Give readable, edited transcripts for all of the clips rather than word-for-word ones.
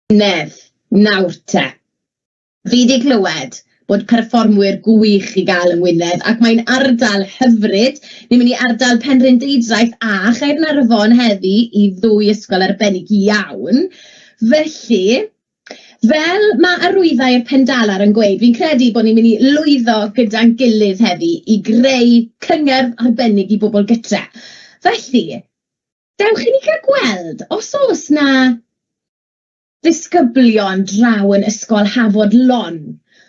Nedd, nawr te. Fi 'di clywed bod perfformwyr gwych i gael yng Ngwynedd ac mae'n ardal hyfryd. Ni'n mynd i ardal Penrhyndeudraeth a Chaernarfon heddi i ddwy ysgol arbennig iawn. Felly, fel mae arwyddau'r Pendalar yn gweud, fi'n credu bod ni'n mynd i lwyddo gyda'n gilydd heddi i greu cyngerdd arbennig i bobl gytre. Felly, dewch i ni gael gweld os oes 'na ddisgyblion draw yn Ysgol Hafod Lon.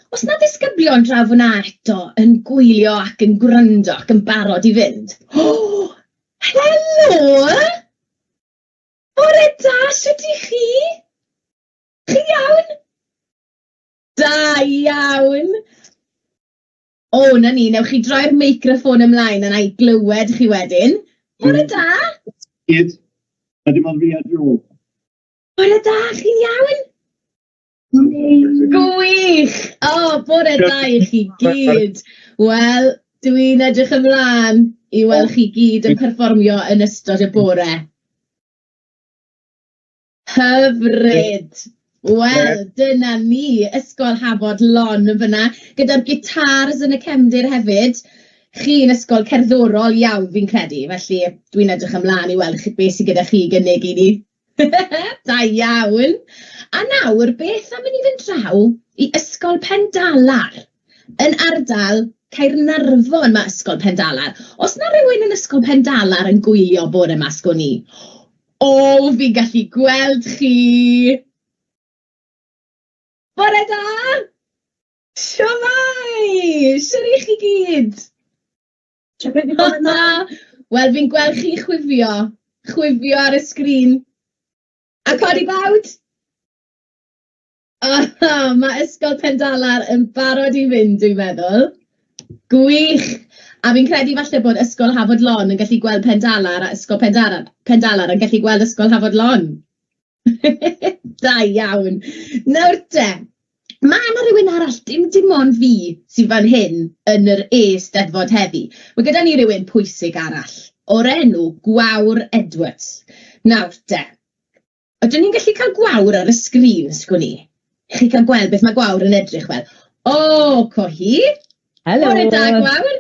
Oes 'na ddisgyblion draw fan'na eto yn gwylio ac yn gwrando ac yn barod i fynd? O! Helo! Bore da, shwt 'y chi? Chi iawn? Da iawn! O, 'na ni, newch chi droi'r meicroffon ymlaen a wna i glywed chi wedyn. Bore da! Gyd, a dim ond fi a Joe. Bore da, chi'n iawn? Gwych! O, bore da i chi gyd. Wel, dwi'n edrych ymlaen i weld chi gyd yn perfformio yn ystod y bore. Hyfryd! Wel, dyna ni, Ysgol Hafod Lon yn fan'na, gyda'r gitars yn y cefndir hefyd. Chi'n ysgol cerddorol iawn, fi'n credu, felly dwi'n edrych ymlaen i weld beth sydd gyda chi i gynnig i ni. Da iawn! A nawr, beth am i ni fynd draw i Ysgol Pendalar? Yn ardal Caernarfon mae Ysgol Pendalar. Oes 'na rywun yn Ysgol Pendalar yn gwylio bore 'ma, sgwn i? O, fi'n gallu gweld chi! Bore da! Shwmae! Shwt 'y chi gyd? Wel, fi'n gweld chi chwifio, chwifio ar y sgrin. A codi bawd! Oh, mae Ysgol Pendalar yn barod i fynd, dwi'n meddwl. Gwych! A fi'n credu falle bod Ysgol Hafod Lon yn gallu gweld Pendalar a Ysgol Pendalar, Pendalar yn gallu gweld Ysgol Hafod Lon. Da iawn. Nawr te, mae 'na rywun arall, dim dim ond fi sydd fan hyn yn yr Eisteddfod heddi. Mae gyda ni rywun pwysig arall o'r enw Gwawr Edwards. Nawr te, ydyn ni'n gallu cael Gwawr ar y sgrin, sgwn i? Chi cael gweld beth mae Gwawr yn edrych fel. O, co hi! Helo! Bore da, Gwawr!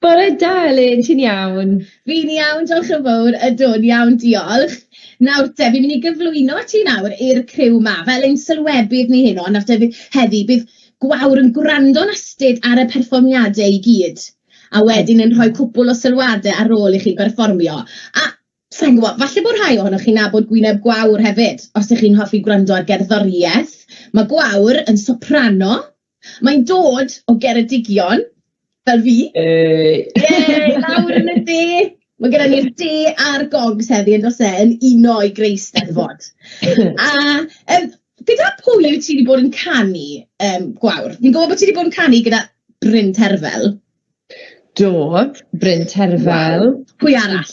Bore da, Elin, ti'n iawn? Fi'n iawn, diolch yn fawr. Ydw, iawn, diolch. Nawr te, fi'n mynd i gyflwyno ti nawr i'r criw 'ma, fel ein sylwebydd ni heno. Nawr te, heddi, bydd Gwawr yn gwrando'n astud ar y perfformiadau i gyd, a wedyn yn rhoi cwpl o sylwadau ar ôl i chi berfformio. A sa i'n gwybod, falle bod rhai ohonoch chi'n nabod gwyneb Gwawr hefyd, os ych chi'n hoffi gwrando ar gerddoriaeth. Mae Gwawr yn soprano. Mae'n dod o Geredigion, fel fi. Yy. Ie, lawr yn y de. Mae gyda ni'r de a'r gogs heddi yn does e, yn uno i greu Steddfod. A um, gyda pwy wyt ti wedi bod yn canu, um, Gwawr? Fi'n gwybod bod ti wedi bod yn canu gyda Bryn Terfel. Do, Bryn Terfel. Wow. Pwy arall?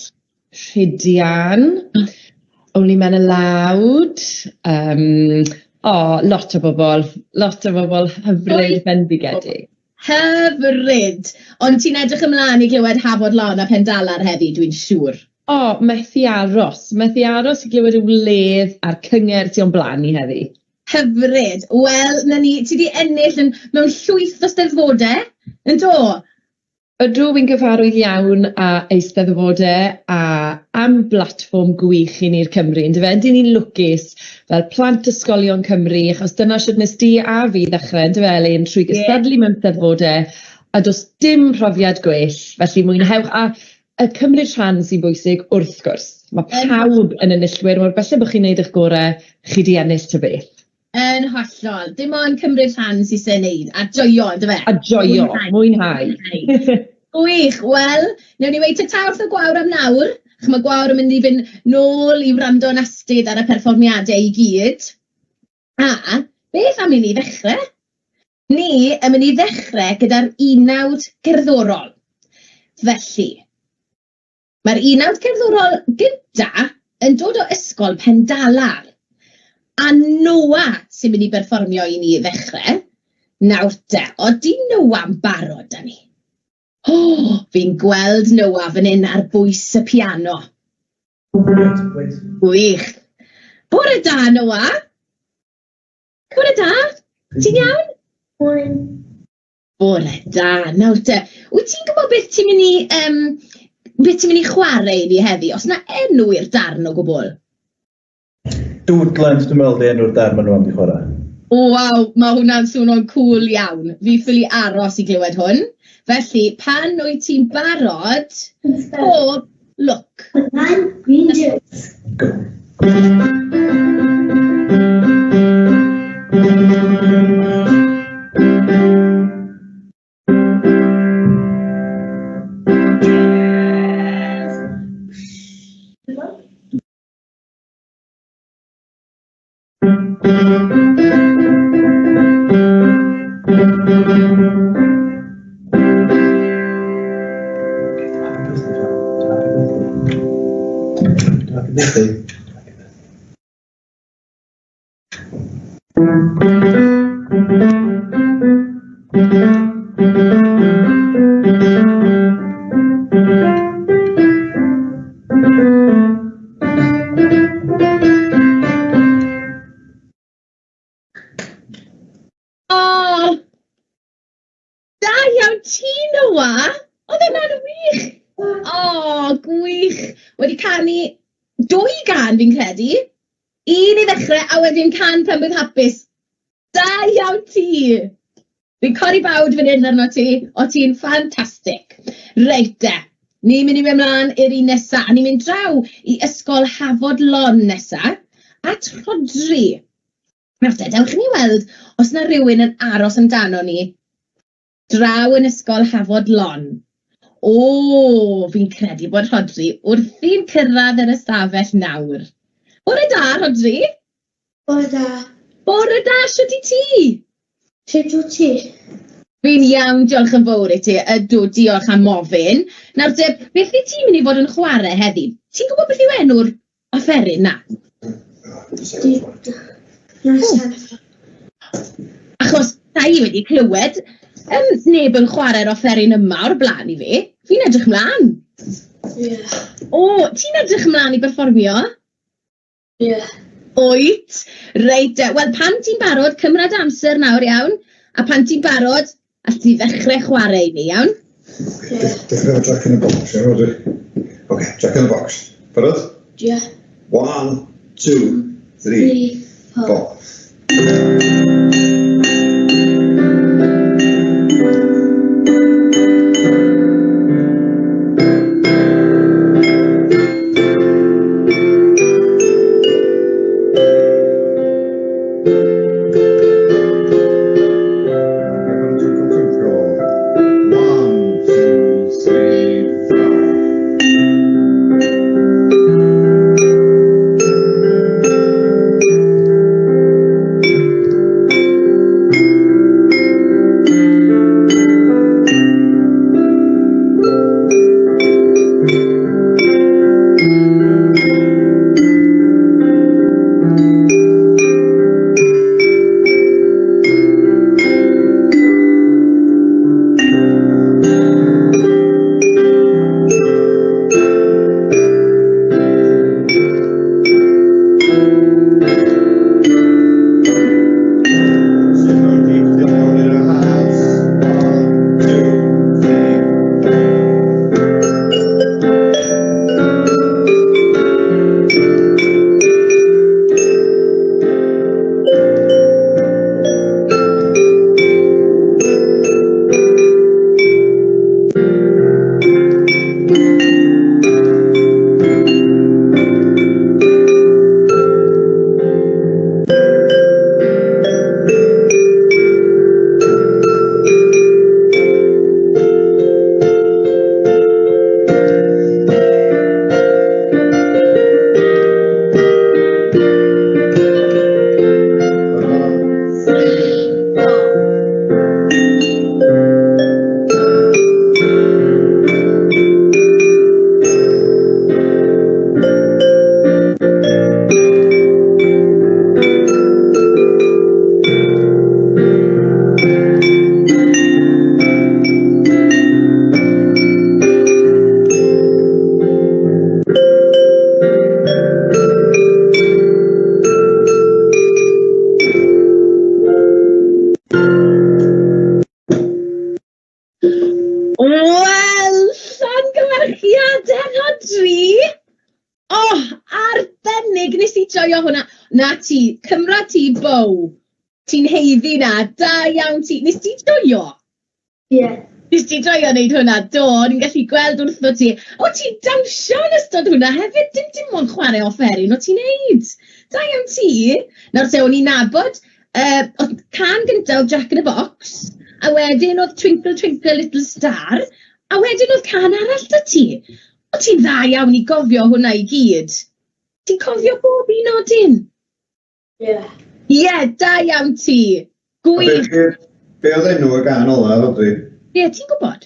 Rhydian, Only Men Aloud, yym, o, lot o bobl, lot o bobl hyfryd bendigedig. Hyfryd! Ond ti'n edrych ymlaen i glywed Hafod Lon a Pendalar heddi, dwi'n siŵr. O, methu aros, methu aros i glywed y wledd a'r cyngerdd sy o'n blaen ni heddi. Hyfryd. Wel, 'na ni, ti 'di ennill yn, mewn llwyth o steddfodau, yn do? Ydw, wi'n gyfarwydd iawn â Eisteddfodau a am blatfform gwych i ni'r Cymry, yndyfe? Ydyn ni'n lwcus fel plant ysgolion Cymru, achos dyna shwt wnes di a fi ddechrau, yndyfe Elin, trwy gystadlu mewn Eisteddfodau, a does dim profiad gwell, felly mwynhewch, a y cymryd rhan sy'n bwysig wrth gwrs. Mae pawb yn enillwyr, mor belled bod chi'n wneud eich gorau, chi 'di ennill ta beth. Yn hollol. Dim ond cymryd rhan sy isie wneud, a joio, yndyfe? A joio, mwynhau. Gwych! Wel, wnawn ni weud ta-ta wrth y Gwawr am nawr. Chimod, mae Gwawr yn mynd i fynd nôl i wrando yn astud ar y perfformiadau i gyd. A beth am i ni ddechrau? Ni yn mynd i ddechrau gyda'r unawd gerddorol. Felly, Mae'r unawd cerddorol gynta yn dod o Ysgol Pendalar, a Noah sy'n mynd i berfformio i ni i ddechrau. Nawr te, odi Noah'n barod 'da ni? O, fi'n gweld Noah fan hyn ar bwys y piano. Gwych. Bore da, Noah! Bore da! Ti'n iawn? Morning. Bore da. Nawr te, wyt ti'n gwybod beth ti'n mynd i, beth ti'n mynd i chwarae i ni heddi? Os na enw i'r darn o gwbl? Doodland, dwi'n meddwl, di enw'r darn maen nhw am di chwarae. O, waw, mae hwnna'n swnio'n cŵl iawn. Fi ffili aros i glywed hwn. Felly, pan wyt ti'n barod, pob lwc. Nine green juice. Go. Happy birthday. O! Da iawn ti, Noah! Oedd hwnna'n wych! O, gwych! Wedi canu dwy gân, fi'n credu. Un i ddechrau, a wedyn cân Penblwydd Hapus. Da iawn ti! Fi'n codi bawd fan hyn arno ti. O ti'n ffantastig. Reit de, ni'n mynd i mynd mlaen i'r un nesa, a ni'n mynd draw i Ysgol Hafod Lon nesa, at Rhodri. Nawr te, dewch i ni weld os na rywun yn aros amdano ni draw yn Ysgol Hafod Lon. O, fi'n credu bod Rhodri wrthi'n cyrraedd yr ystafell nawr. Bore da, Rhodri. Bore da. Bore da, shwt i ti? Sut wyt ti? Fi'n iawn, diolch yn fawr i ti. Ydw, diolch am ofyn. Nawr te, beth wyt ti'n mynd i fod yn chwarae heddi? Ti'n gwybod beth yw enw'r offeryn na? Achos da i wedi clywed neb yn chwarae'r offeryn yma o'r blaen i fi. Fi'n edrych mlaen. Ie. O, ti'n edrych mlaen i berfformio? Ie. Wyt? Reit de. Wel, pan ti'n barod, cymra dy amser nawr, iawn? A pan ti'n barod, alli di ddechrau chwarae i ni, iawn? Ie. Dechrau efo Jack in the Box, iawn, Rhodri? Oce, Jack in the Box. Barod? Ie. 1, 2, 3, 3, 4. 4. One, two, three, four. joio hwnna. Na ti, cymra ti bow. Ti'n haeddu 'na. Da iawn ti. Nes ti joio? Ie. Nes ti joio wneud hwnna? Do, o'n i'n gallu gweld wrtho ti. O, ti'n dawnsio yn ystod hwnna hefyd, dim dim ond chwarae offeryn o ti'n neud. Da iawn ti. Nawr te, o'n i'n nabod, oedd cân gyntaf oedd Jack in the Box, a wedyn oedd Twinkle Twinkle Little Star, a wedyn oedd cân arall 'da ti. O, ti'n dda iawn i gofio hwnna i gyd. Ti'n cofio bob un odyn? Ie. Ie, da iawn ti. Gwych. Be, be oedd enw y gân ola, Rhodri? Ie, ti'n gwybod?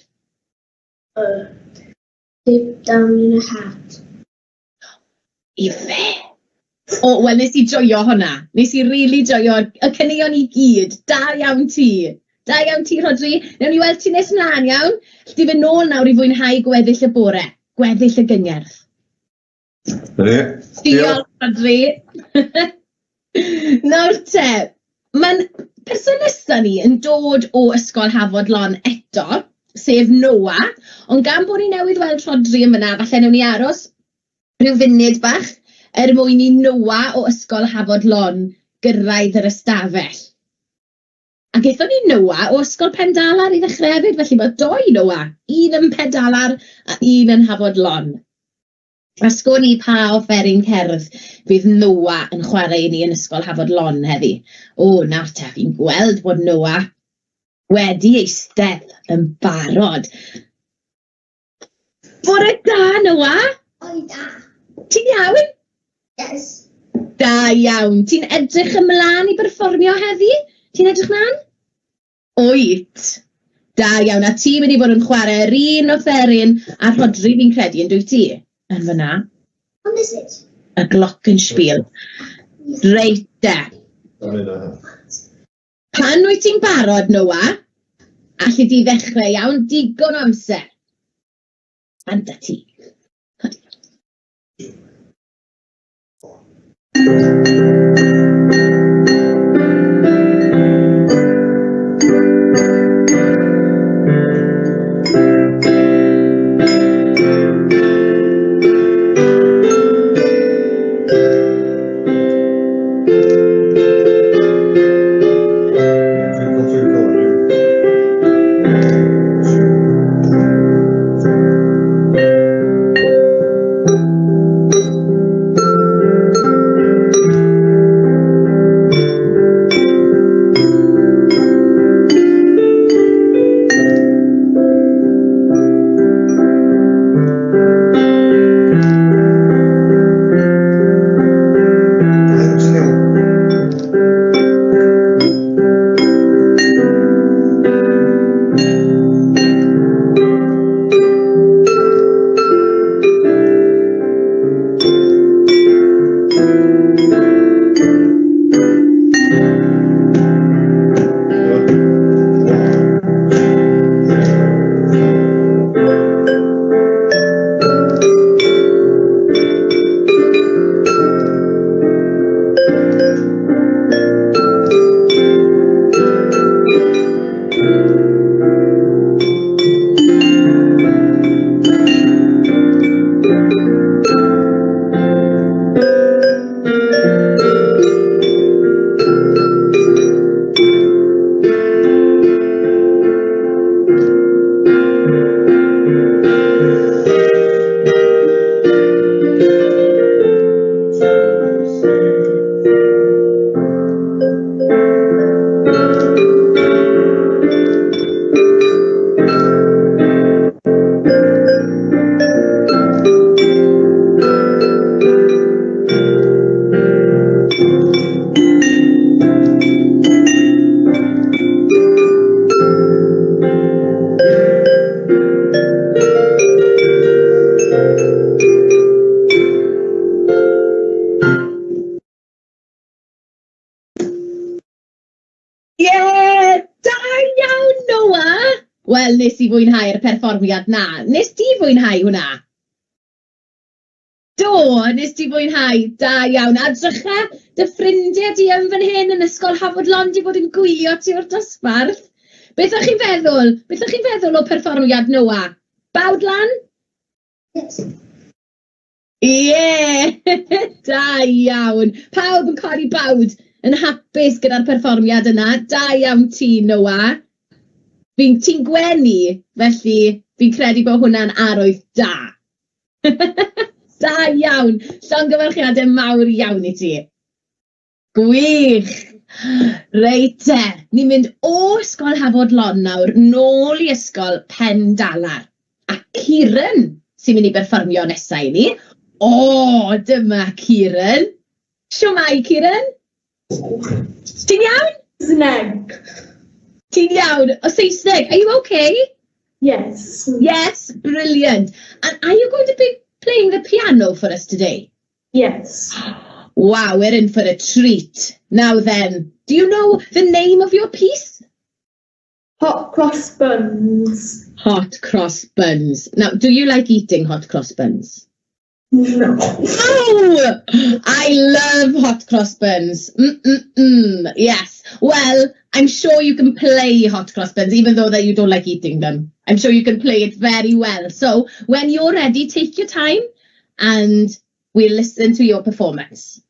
Deep down in a heart. Ife? O, wel, nes i joio hwnna. Nes i really joio y caneuon i gyd. Da iawn ti. Da iawn ti, Rhodri. Newn ni weld ti nes mlaen, iawn? Alli di fynd nôl nawr i fwynhau gweddill y bore, gweddill y gyngerdd. Na ni. Diolch, Rhodri. Nawr te, mae'n person nesaf ni yn dod o Ysgol Hafod Lon eto, sef Noah, ond gan bod ni newydd weld Rhodri yn fan'na, falle newn ni aros rhyw funud bach er mwyn i Noah o Ysgol Hafod Lon gyrraedd yr ystafell. A gaethon ni Noah o Ysgol Pendalar i ddechrau hefyd, felly mae dou Noah, un yn Pendalar a un yn Hafod Lon. A sgwn i pa offeryn cerdd fydd Noah yn chwarae i ni yn Ysgol Hafod Lon heddi. O, nawr te, fi'n gweld bod Noah wedi eistedd yn barod. Bore da, Noah! Oi da. Ti'n iawn? Yes. Da iawn. Ti'n edrych ymlaen i berfformio heddi? Ti'n edrych ymlaen? Wyt. Da iawn. A ti'n mynd i fod yn chwarae yr un offeryn a Rhodri fi'n credu, yn dwyt ti? Yn fyna. What is it? Y glockenspiel. Reit de. Pan wyt ti'n barod, Noah, alli di ddechrau iawn, digon o amser. Anda ti. Twinkle, twinkle. Ti'n iawn? Ie, da iawn, Noah! Wel, nes i fwynhau'r perfformiad na. Nes di fwynhau hwnna? Do, nes di fwynhau, da iawn. A drycha dy ffrindiau di yn fan hyn yn Ysgol Hafod Lon di bod yn gwylio ti o'r dosbarth. Beth o'ch chi'n feddwl? Beth o'ch chi'n feddwl o perfformiad Noah? Bawd lan? Yes. Ie! Da iawn. Pawb yn codi bawd yn hapus gyda'r perfformiad yna. Da iawn ti, Noah. Fi'n, ti'n gwenu, felly fi'n credu bod hwnna'n arwydd da. Da iawn. Llongyfarchiadau mawr iawn i ti. Gwych! Reit te, ni'n mynd o Ysgol Hafod Lon nawr nôl i Ysgol Pendalar. A Kieran sy'n mynd i berfformio nesa i ni. O, dyma Kieran. Shwmae, Kieran? Ti'n iawn? Saesneg. Ti'n iawn? O Saesneg, are you okay? Yes. Yes, brilliant. And are you going to be playing the piano for us today? Yes. Wow, we're in for a treat. Now then, do you know the name of your piece? Hot cross buns. Hot cross buns. Now, do you like eating hot cross buns? No. No! I love hot cross buns. Yes. Well, I'm sure you can play hot cross buns, even though that you don't like eating them. I'm sure you can play it very well. So when you're ready, take your time and we'll listen to your performance.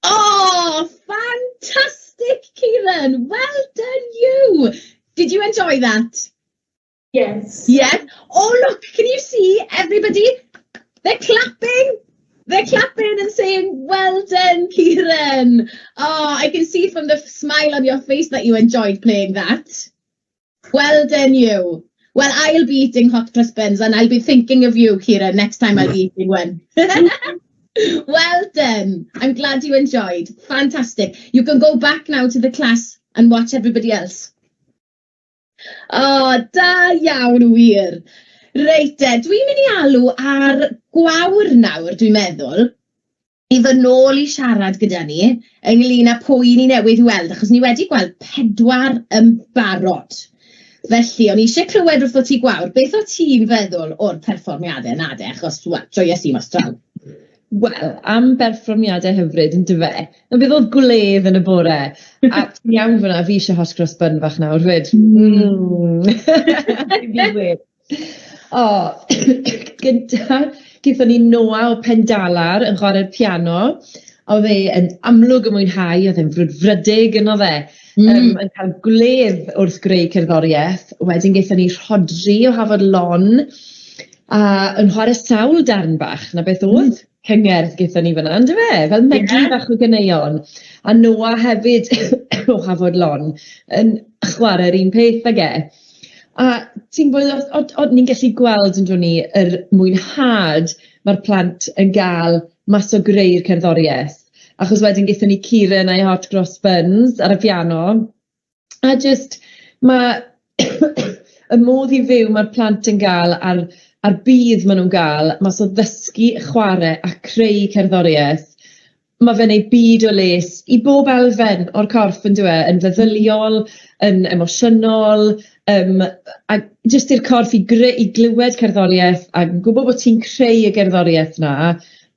Oh, fantastic, Kieran. Well done you. Did you enjoy that? Yes. Yes. Oh, look, can you see everybody? They're clapping. They're clapping and saying, well done, Kieran. Oh, I can see from the smile on your face that you enjoyed playing that. Well done, you. Well, I'll be eating hot cross buns and I'll be thinking of you, Kieran, next time I'll be eating one. Well done. I'm glad you enjoyed. Fantastic. You can go back now to the class and watch everybody else. Oh, da iawn wir. Reit te, dwi'n mynd i alw ar Gwawr nawr, dwi'n meddwl, i ddod nôl i siarad gyda ni ynglyn â pwy ni newydd weld, achos ni wedi gweld pedwar yn barod. Felly, o'n i eisiau clywed wrtho ti Gwawr, beth o ti'n feddwl o'r perfformiadau 'na de, achos, wel, joies i mas draw. Wel, am berfformiadau hyfryd, yn dyfe? Na beth oedd gwledd yn y bore. A ti'n iawn fyna, fi eisiau hot cross bun fach nawr fyd. Mm. O, gynta, gaethon ni Noah o Pendalar yn chwarae'r piano. Oedd e yn amlwg yn mwynhau, oedd e'n frwdfrydig yn oedd e. Yn cael gwledd wrth greu cerddoriaeth. Wedyn gaethon ni Rhodri o Hafod Lon, a yn chwarae sawl darn bach, na beth oedd cyngerdd gaethon ni fan'na, yndyfe? Fel medley bach o ganeuon. A Noah hefyd o Hafod Lon yn chwarae'r un peth ag e. A ti'n gwybod, o, ni'n gallu gweld yn dod ni yr mwynhad mae'r plant yn gael mas o greu'r cerddoriaeth. Achos wedyn gaethon ni Kieran a'i Hot Cross Buns ar y piano. A jyst ma' y modd i fyw mae'r plant yn gael a'r budd maen nhw'n gael mas o ddysgu, chwarae a creu cerddoriaeth, mae fe'n neud byd o les i bob elfen o'r corff yn dyw e, yn feddyliol, yn emosiynol, a jyst i'r corff i greu, i glywed cerddoriaeth a gwybod bod ti'n creu y gerddoriaeth 'na,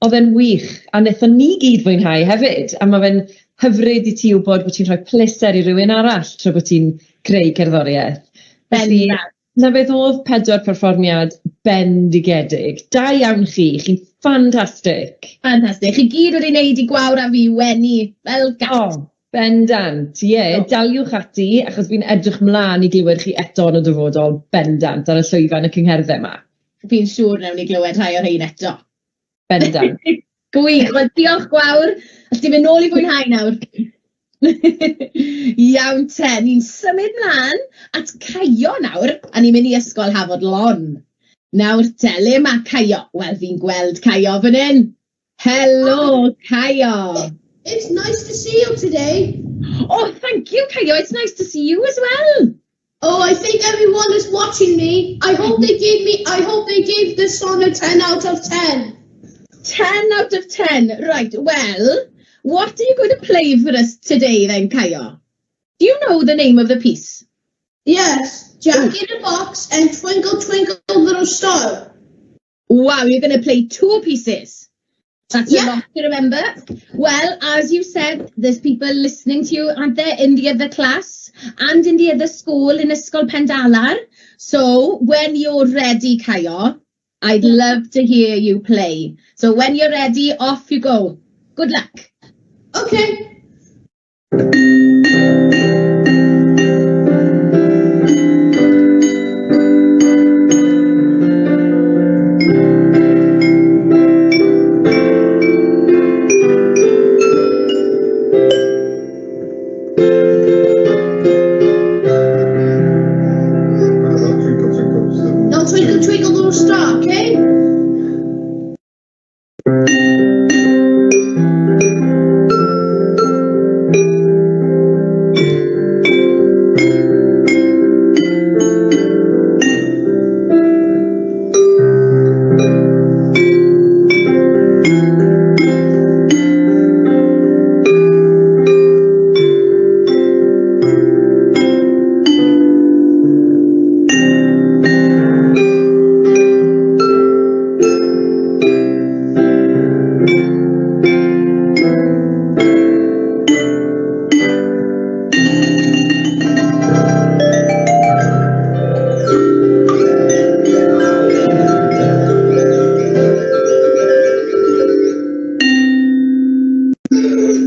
oedd e'n wych, a wnaethon ni gyd fwynhau hefyd, a mae fe'n hyfryd i ti wybod bod ti'n rhoi pleser i rywun arall tra bod ti'n creu cerddoriaeth. Felly, na beth oedd pedwar perfformiad bendigedig. Da iawn chi, chi'n ffantastig. Fantastic. Chi gyd wedi wneud i Gwawr a fi wenu fel gat. O, bendant, ie. Yeah. Daliwch ati, achos fi'n edrych mlaen i glywed chi eto yn y dyfodol, bendant, ar y llwyfan y cyngherddau yma. Fi'n siŵr wnawn ni glywed rhai o'r rhain eto. Bendant. Gwych, wel diolch Gwawr. Alli di mynd nôl i fwynhau nawr. Iawn te, ni'n symud mlaen at Caio nawr, a ni'n mynd i Ysgol Hafod Lon. Nawr te, le mae Caio? Wel, fi'n gweld Caio fan hyn. Helo, Caio. It's nice to see you today. Oh, thank you, Caio. It's nice to see you as well. Oh, I think everyone is watching me. I hope they gave me. I hope they gave this song a 10 out of 10. 10 out of 10. Right, well, what are you going to play for us today then, Caio? Do you know the name of the piece? Yes, Jack in a Box and Twinkle Twinkle Little Star. Wow, you're going to play two pieces. That's a Yeah. lot to remember. Well, as you said, there's people listening to you, aren't there, in the other class and in the other school, in Ysgol Pendalar. So when you're ready, Caio, I'd love to hear you play. So when you're ready, off you go. Good luck. Okay. Twinkle, twinkle. Now Twinkle Twinkle Little Star, okay?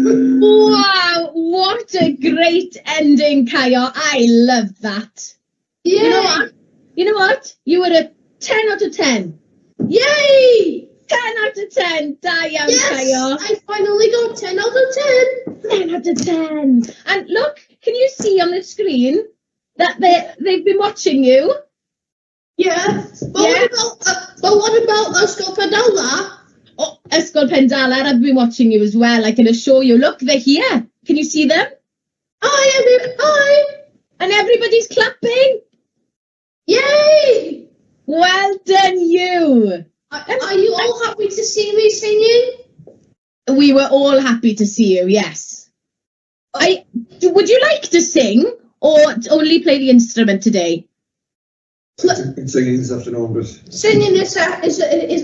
Wow, what a great ending, Caio. I love that. Yeah. You know what? You know what? You were a 10 out of 10. Yay! 10 out of 10. Da iawn, Yes! Caio. I finally got 10 out of 10. 10 out of 10. And look, can you see on the screen that they've been watching you? Yeah. But Yeah. what about Ysgol Pendalar? Oh, Ysgol Pendalar have been watching you as well. I can assure you. Look, they're here. Can you see them? Hi, everyone. Hi. And everybody's clapping. Yay! Well done, you. Are you all happy to see me singing? We were all happy to see you, yes. Would you like to sing or only play the instrument today? Been singing this afternoon, but... Singing this is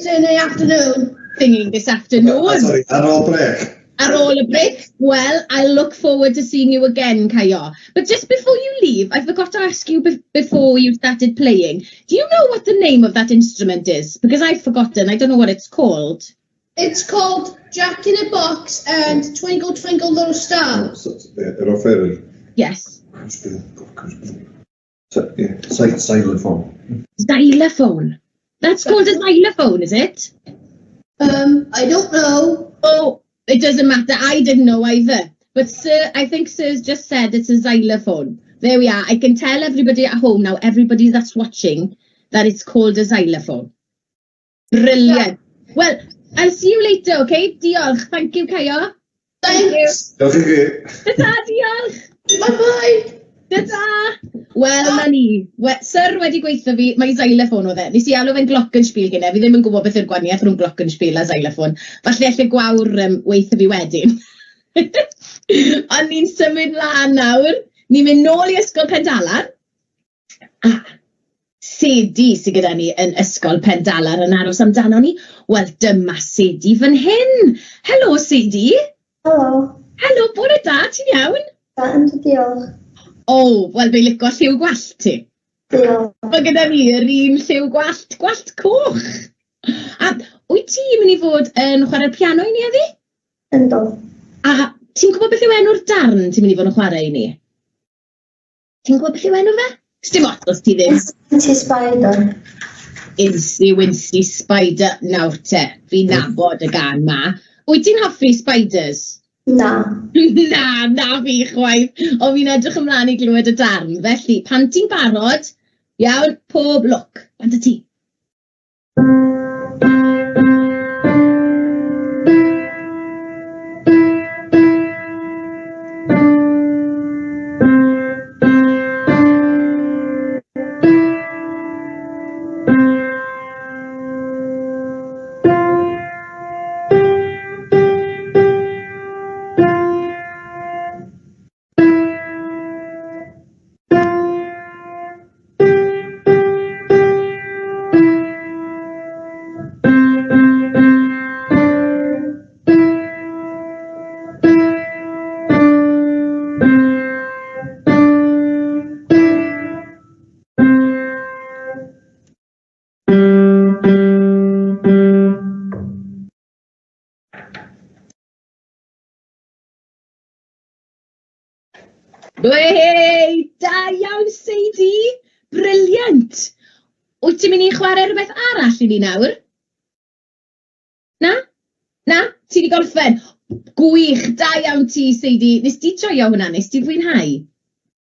in the afternoon. Singing this afternoon. Sorry, ar ôl brec. Ar ôl y break. Well, I look forward to seeing you again, Caio. But just before you leave, I forgot to ask you before you started playing. Do you know what the name of that instrument is? Because I've forgotten. I don't know what it's called. It's called Jack in a Box and Twinkle Twinkle Little Star. Yr offeryn. Yes. Xylophone. Xylophone. That's called a xylophone, is it? I don't know. Oh, it doesn't matter. I didn't know either. But sir, I think sir's just said it's a xylophone. There we are. I can tell everybody at home now, everybody that's watching, that it's called a xylophone. Brilliant. Yeah. Well, I'll see you later, okay? Diolch. Thank you, Caio. Thanks. Diolch i chi. Ta-ta, diolch. Bye-bye. Ta-ta. Wel, na ni. Sir wedi gweithio fi, mae xylophone oedd e. Nes i alw fe'n glockenspiel gyda, fi ddim yn gwybod beth yw'r gwahaniaeth rhwng glockenspiel a xylophone. Falle alle Gwawr weithio fi wedyn. Ond ni'n symud lan nawr. Ni'n mynd nôl i Ysgol Pendalar. A Sedi sydd gyda ni yn Ysgol Pendalar yn aros amdano ni. Wel, dyma Sedi fan hyn. Helo, Sedi. Helo. Helo, bore da, ti'n iawn? Da, yndw, diolch. O, wel, fi'n licio lliw gwallt ti. Diolch. Mae gyda fi yr un lliw gwallt, gwallt coch. A wyt ti'n mynd i fod yn chwarae'r piano i ni heddi? Yndw. A ti'n gwybod beth yw enw'r darn ti'n mynd i fod yn chwarae i ni? Ti'n gwybod beth yw enw fe? Sdim ots os ti ddim. Incy Spider. Incy Wincy Spider. Nawr te, fi'n nabod y gân ma. Wyt ti'n hoffi spiders? Na. Na, na fi chwaith. Ond fi'n edrych ymlaen i glywed y darn. Felly, pan ti'n barod, iawn, pob lwc. Bant â ti. Wey, da iawn, Sadie! Brilliant! Wyt ti'n mynd i chwarae rhywbeth arall i ni nawr? Na? Na? Ti 'di gorffen? Gwych! Da iawn ti, Sadie. Nes di joio hwnna? Nes di fwynhau?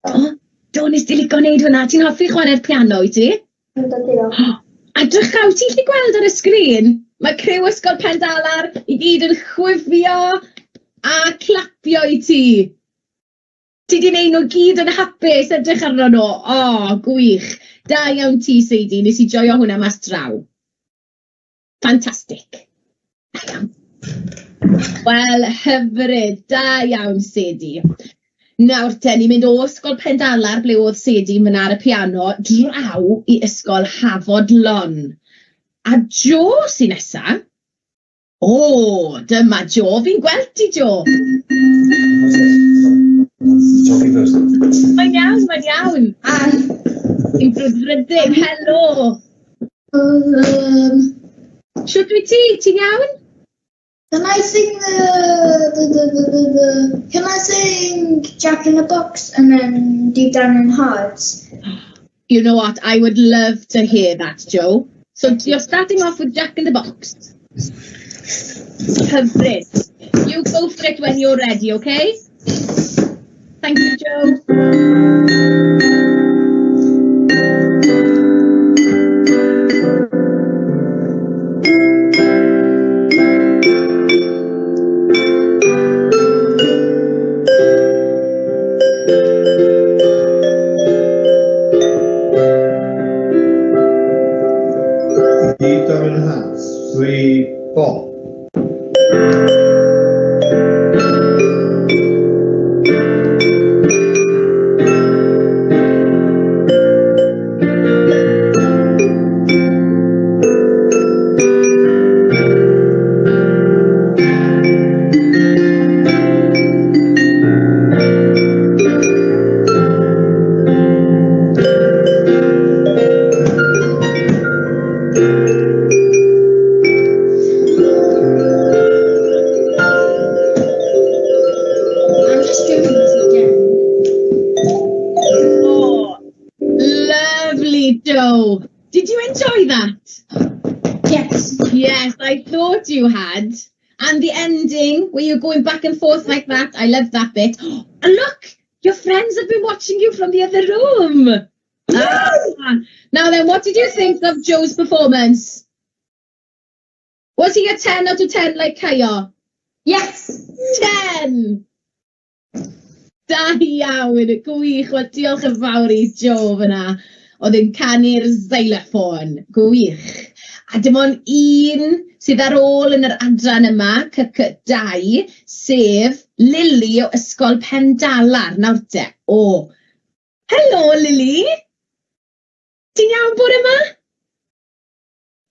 Do? Do, nes di licio wneud hwnna? Ti'n hoffi chwarae'r piano, wyt ti? Yndw, diolch. A drycha, wyt ti'n gallu gweld ar y sgrin? Mae criw Ysgol Pendalar i gyd yn chwifio a clapio i ti. Ti 'di wneud nhw gyd yn hapus, edrych arno nhw. O, gwych. Da iawn ti, Sadie. Nes i joio hwnna mas draw. Fantastic. Da iawn. Wel, hyfryd. Da iawn, Sadie. Nawr te, ni'n mynd o Ysgol Pendalar, ble oedd Sadie yn fyna ar y piano, draw i Ysgol Hafod Lon. A Jo sy'n nesa. O, dyma Jo. Fi'n gweld ti, Jo. Talking first. Mae'n iawn, mae'n iawn. A ti'n brwdfrydig. Helo. Shwt wyt ti? Ti'n iawn? Can I sing the can I sing Jack in the Box and then Deep Down in Hearts? You know what? I would love to hear that, Joe. So you're starting off with Jack in the Box. Hyfryd. You go for it when you're ready, okay? Thank you, Joe. Deep Down in Hearts, 3, 4. I'm just doing this again. Oh, lovely, Joe. Did you enjoy that? Yes. Yes, I thought you had. And the ending, where you're going back and forth like that, I love that bit. And look, your friends have been watching you from the other room. Ah. Now then, what did you think of Joe's performance? Was he a 10 out of 10 like Caio? Yes. 10! Da iawn, gwych. Wel, diolch yn fawr i Joe fyna. Oedd yn canu'r xylophone. Gwych. A dim ond un sydd ar ôl yn yr adran yma, CC2, sef Lily o Ysgol Pendalar. Nawr te, o. Helo, Lily. Ti'n iawn bore yma?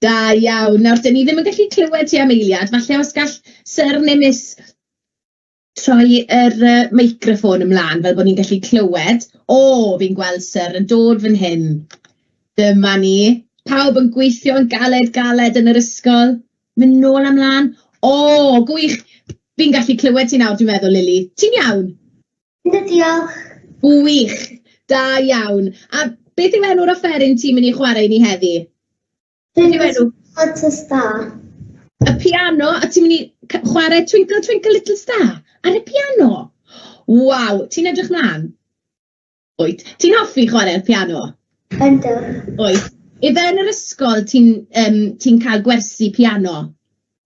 Da iawn. Nawr, dyn ni ddim yn gallu clywed ti am eiliad. Falle os gall Syr neu Miss troi yr meicroffon ymlaen fel bod ni'n gallu clywed. O, fi'n gweld Syr yn dod fan hyn. Dyma ni. Pawb yn gweithio'n galed, galed yn yr ysgol. Mynd nôl ymlaen. O, gwych. Fi'n gallu clywed ti nawr, dwi'n meddwl, Lily. Ti'n iawn? Yndw, diolch. Gwych. Da iawn. A beth yw enw'r offeryn ti'n mynd i chwarae i ni heddi? Beth yw enw? At y Star. Y piano, a ti'n mynd i chwarae Twinkle Twinkle Little Star ar y piano. Waw, ti'n edrych mlaen? Wyt. Ti'n hoffi chwarae'r piano? Yndw. Wyt. Ife yn yr ysgol ti'n um, ti cael gwersi piano?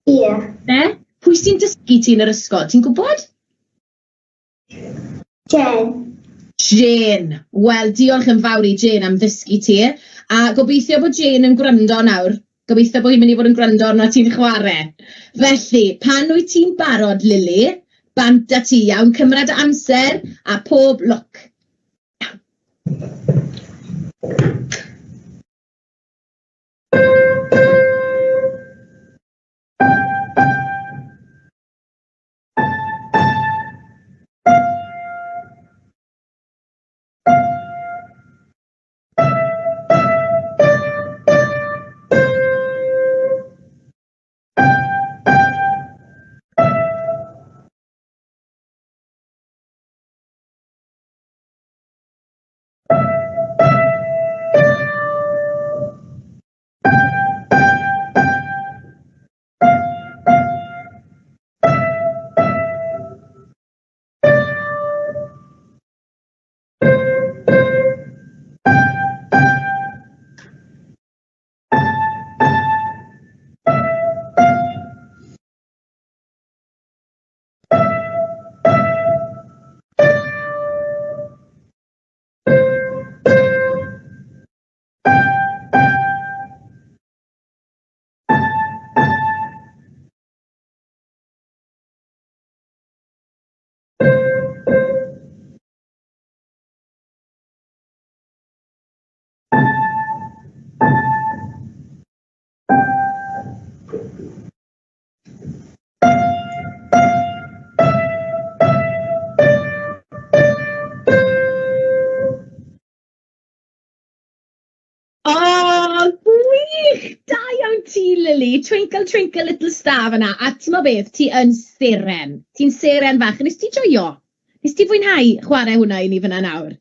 Ie. Yeah. Ne? Pwy sy'n dysgu ti yn yr ysgol? Ti'n gwybod? Jane. Jane. Wel, diolch yn fawr i Jane am ddysgu ti. A gobeithio bod Jane yn gwrando nawr. Gobeithio bod hi'n mynd i fod yn gwrando arno ti'n chwarae. Felly, pan wyt ti'n barod, Lily, bant â ti, iawn? Cymra dy amser a pob lwc. Iawn. O, gwych! Da iawn ti, Lily. Twinkle, twinkle, little star fyna. A ti'n mo beth, ti yn seren. Ti'n seren fach. Nes ti joio? Nes ti fwynhau chwarae hwnna i ni fyna nawr?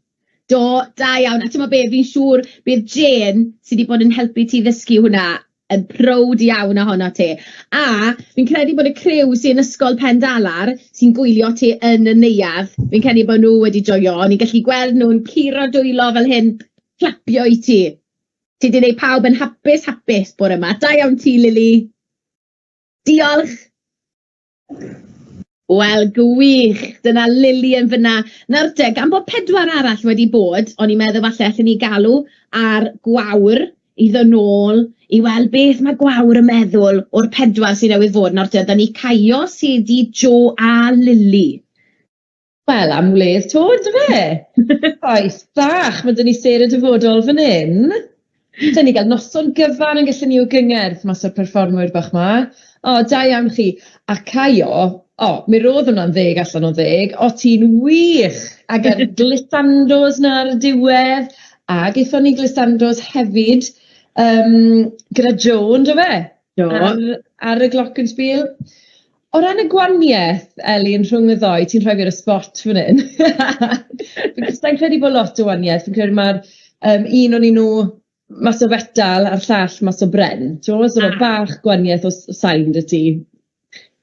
Do, da iawn. A ti'n mo beth, fi'n siŵr bydd Jane, sydd wedi bod yn helpu ti ddysgu hwnna, yn prowd iawn ohono ti. A fi'n credu bod y criw sy'n Ysgol Pendalar, sy'n gwylio ti yn y neuadd, fi'n credu bod nhw wedi joio. O'n i'n gallu gweld nhw'n curo dwylo fel hyn, clapio i ti. Ti 'di wneud pawb yn hapus, hapus bore 'ma. Da iawn ti, Lily. Diolch. Wel, gwych. Dyna Lily yn fyna. Nawr te, gan bod pedwar arall wedi bod, o'n i'n meddwl falle allen ni galw ar Gwawr i ddod nôl i weld beth mae Gwawr yn meddwl o'r pedwar sydd newydd fod. Nawr te, da ni Caio, Sadie, Joe a Lily. Wel, am wledd 'to, yndyfe? Oes, bach, mae 'da ni sêr y dyfodol fan hyn. Dyn ni gael noson gyfan yn gallu ni o gyngerdd mas o'r perfformwyr bach 'ma. O, da iawn chi. A Caio, o, mi roedd hwnna'n ddeg allan o ddeg. O, ti'n wych! Ac yr glissandos 'na ar y diwedd, a gaethon ni glissandos hefyd yym gyda Joe, yndyfe? Do. Ar, ar y glockenspiel. O ran y gwaniaeth, Elin, rhwng y ddou, ti'n rhoi fi ar y spot fan hyn. Fi'n sa i'n credu bod lot o waniaeth, fi'n credu mae'r um, un o'n nhw mas o fetal a'r llall mas o bren. Ti'n gwybod, so mae bach gwaniaeth o sain 'da ti.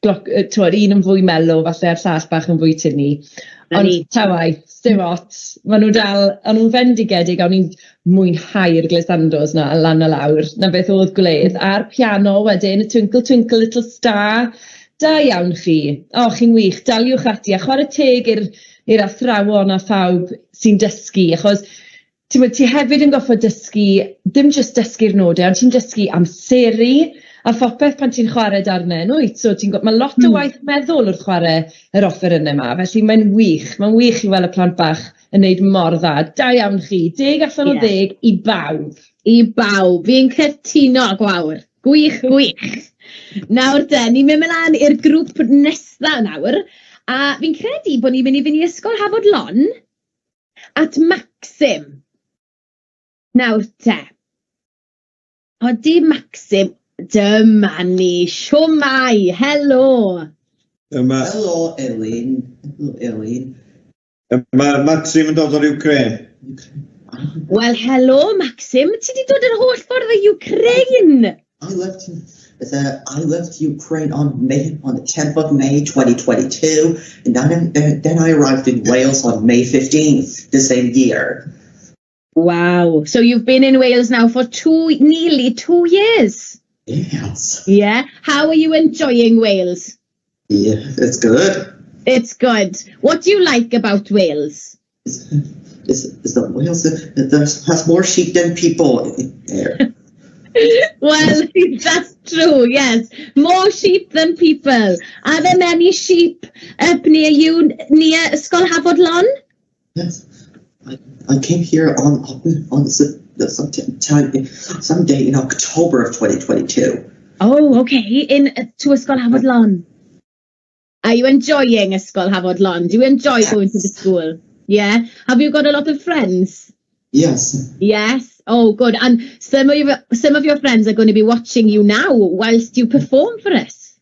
Gloc, ti'n un yn fwy mellow falle a'r llall bach yn fwy tinny. Ond ta waeth, dim ots, maen nhw dal, o'n nhw'n fendigedig, a o'n i'n mwynhau'r glissandos 'na lan a lawr, 'na beth oedd gwledd. A'r piano wedyn, y Twinkle Twinkle Little Star, da iawn chi, o chi'n wych, daliwch ati, a chwarae teg i'r i'r athrawon a phawb sy'n dysgu, achos timod, ti hefyd yn gorfod dysgu, dim jyst dysgu'r nodau, ond ti'n dysgu amseru a phopeth pan ti'n chwarae darnau, yn wyt? So ti'n mae lot o waith meddwl wrth chwarae yr offerynnau 'ma, felly mae'n wych, mae'n wych i weld y plant bach yn wneud mor dda. Da iawn chi, deg allan o ddeg i bawb. I bawb, fi'n cytuno Gwawr. Gwych, gwych. Nawr te, ni'n mynd mlaen i'r grŵp nesa nawr, a fi'n credu bod ni'n mynd i fynd i Ysgol Hafod Lon at Maxim. Nawr te. Odi Maxim, dyma ni. Shwmae, helo. Yma. Helo Elin, helo Elin. Mae Maxim yn dod o'r Ukraine. Wel, helo Maxim, ti wedi dod yr holl ffordd o Ukraine. I left I left Ukraine on the 10th of May 2022, and then I arrived in Wales on May 15th the same year. Wow. So you've been in Wales now for nearly 2 years. Yes. Yeah. How are you enjoying Wales? Yeah, it's good. It's good. What do you like about Wales? Is the Wales has more sheep than people in there. Well, that's true, yes. More sheep than people. Are there many sheep up near you, near Ysgol Hafod Lon? Yes. I came here on some day in October of 2022. Oh, okay. To Ysgol Hafod Lon. Are you enjoying Ysgol Hafod Lon? Do you enjoy going to the school? Yeah. Have you got a lot of friends? Yes. Yes. Oh, good. And some of your friends are going to be watching you now whilst you perform for us.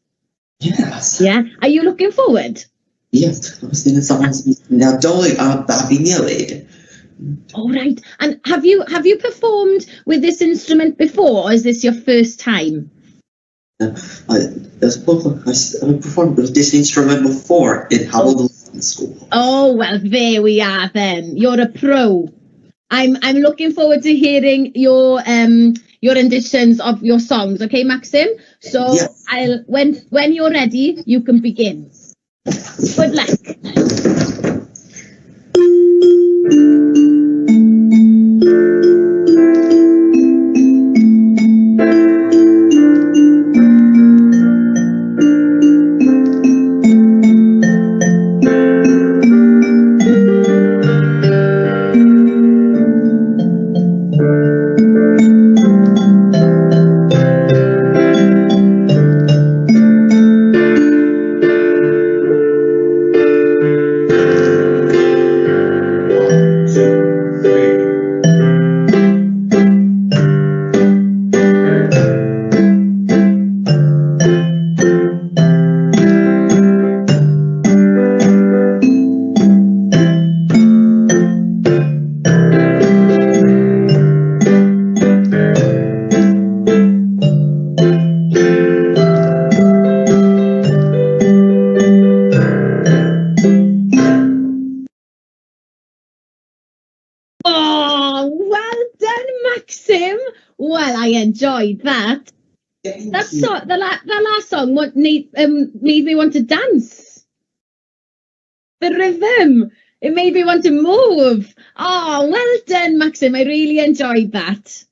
Yes. Yeah. Are you looking forward? Yes. I was thinking someone's Nadolig a Babi Newydd. All right. And have you performed with this instrument before, or is this your first time? I performed with this instrument before in Hafod Lon School. Oh, well, there we are then. You're a pro. I'm looking forward to hearing your renditions of your songs. Okay, Maxim? So yes. I'll when you're ready, you can begin. Good luck. Enjoyed that. Thank that you. So, the last song made me want to dance. The rhythm, it made me want to move. Oh, well done, Maxim. I really enjoyed that.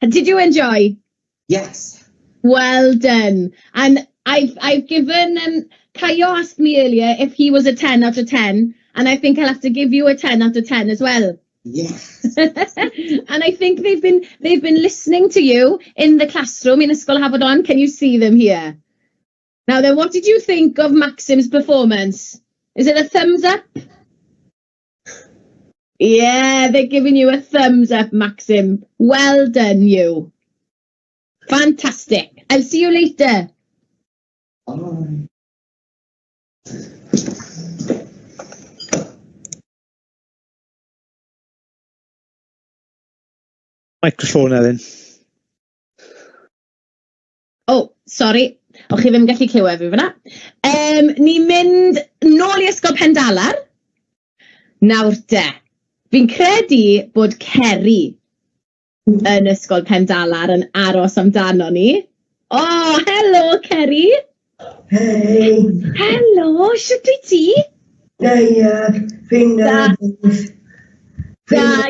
Did you enjoy? Yes. Well done. And I've given Caio asked me earlier if he was a 10 out of 10, and I think I'll have to give you a 10 out of 10 as well. Yes. And I think they've been listening to you in the classroom in Ysgol Hafod Lon. Can you see them here? Now then, what did you think of Maxim's performance? Is it a thumbs up? Yeah, they're giving you a thumbs up, Maxim. Well done, you. Fantastic. I'll see you later. Bye. Microphone, Elin. Oh, sorry. Och chi ddim yn gallu clywed fi fyna. Ni'n mynd nôl i Ysgol Pendalar. Nawr de, fi'n credu bod Ceri yn Ysgol Pendalar yn aros amdano ni. Oh, helo Ceri. Hei. Helo, shwt wyt ti? Da iawn, fi'n nervous. Da.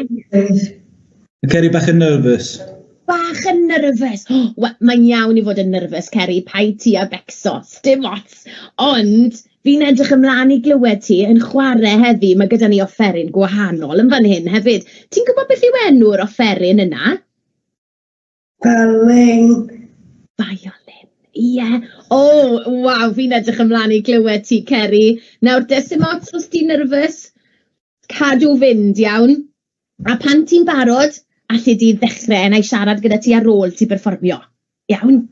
Ceri bach yn nervous. Bach yn nervous. Oh, well, mae'n iawn i fod yn nervous, Ceri, paid ti a becso, dim ots. Ond fi'n edrych ymlaen i glywed ti yn chwarae heddi. Mae gyda ni offeryn gwahanol yn fan hyn hefyd. Ti'n gwybod beth yw enw'r offeryn yna? Violin. Violin, ie. Yeah. Oh, waw, fi'n edrych ymlaen i glywed ti, Ceri. Nawr, dim ots os ti'n nervous, cadw fynd, iawn. A pan ti'n barod, allu di ddechrau, na i siarad gyda ti ar ôl ti berfformio. Iawn?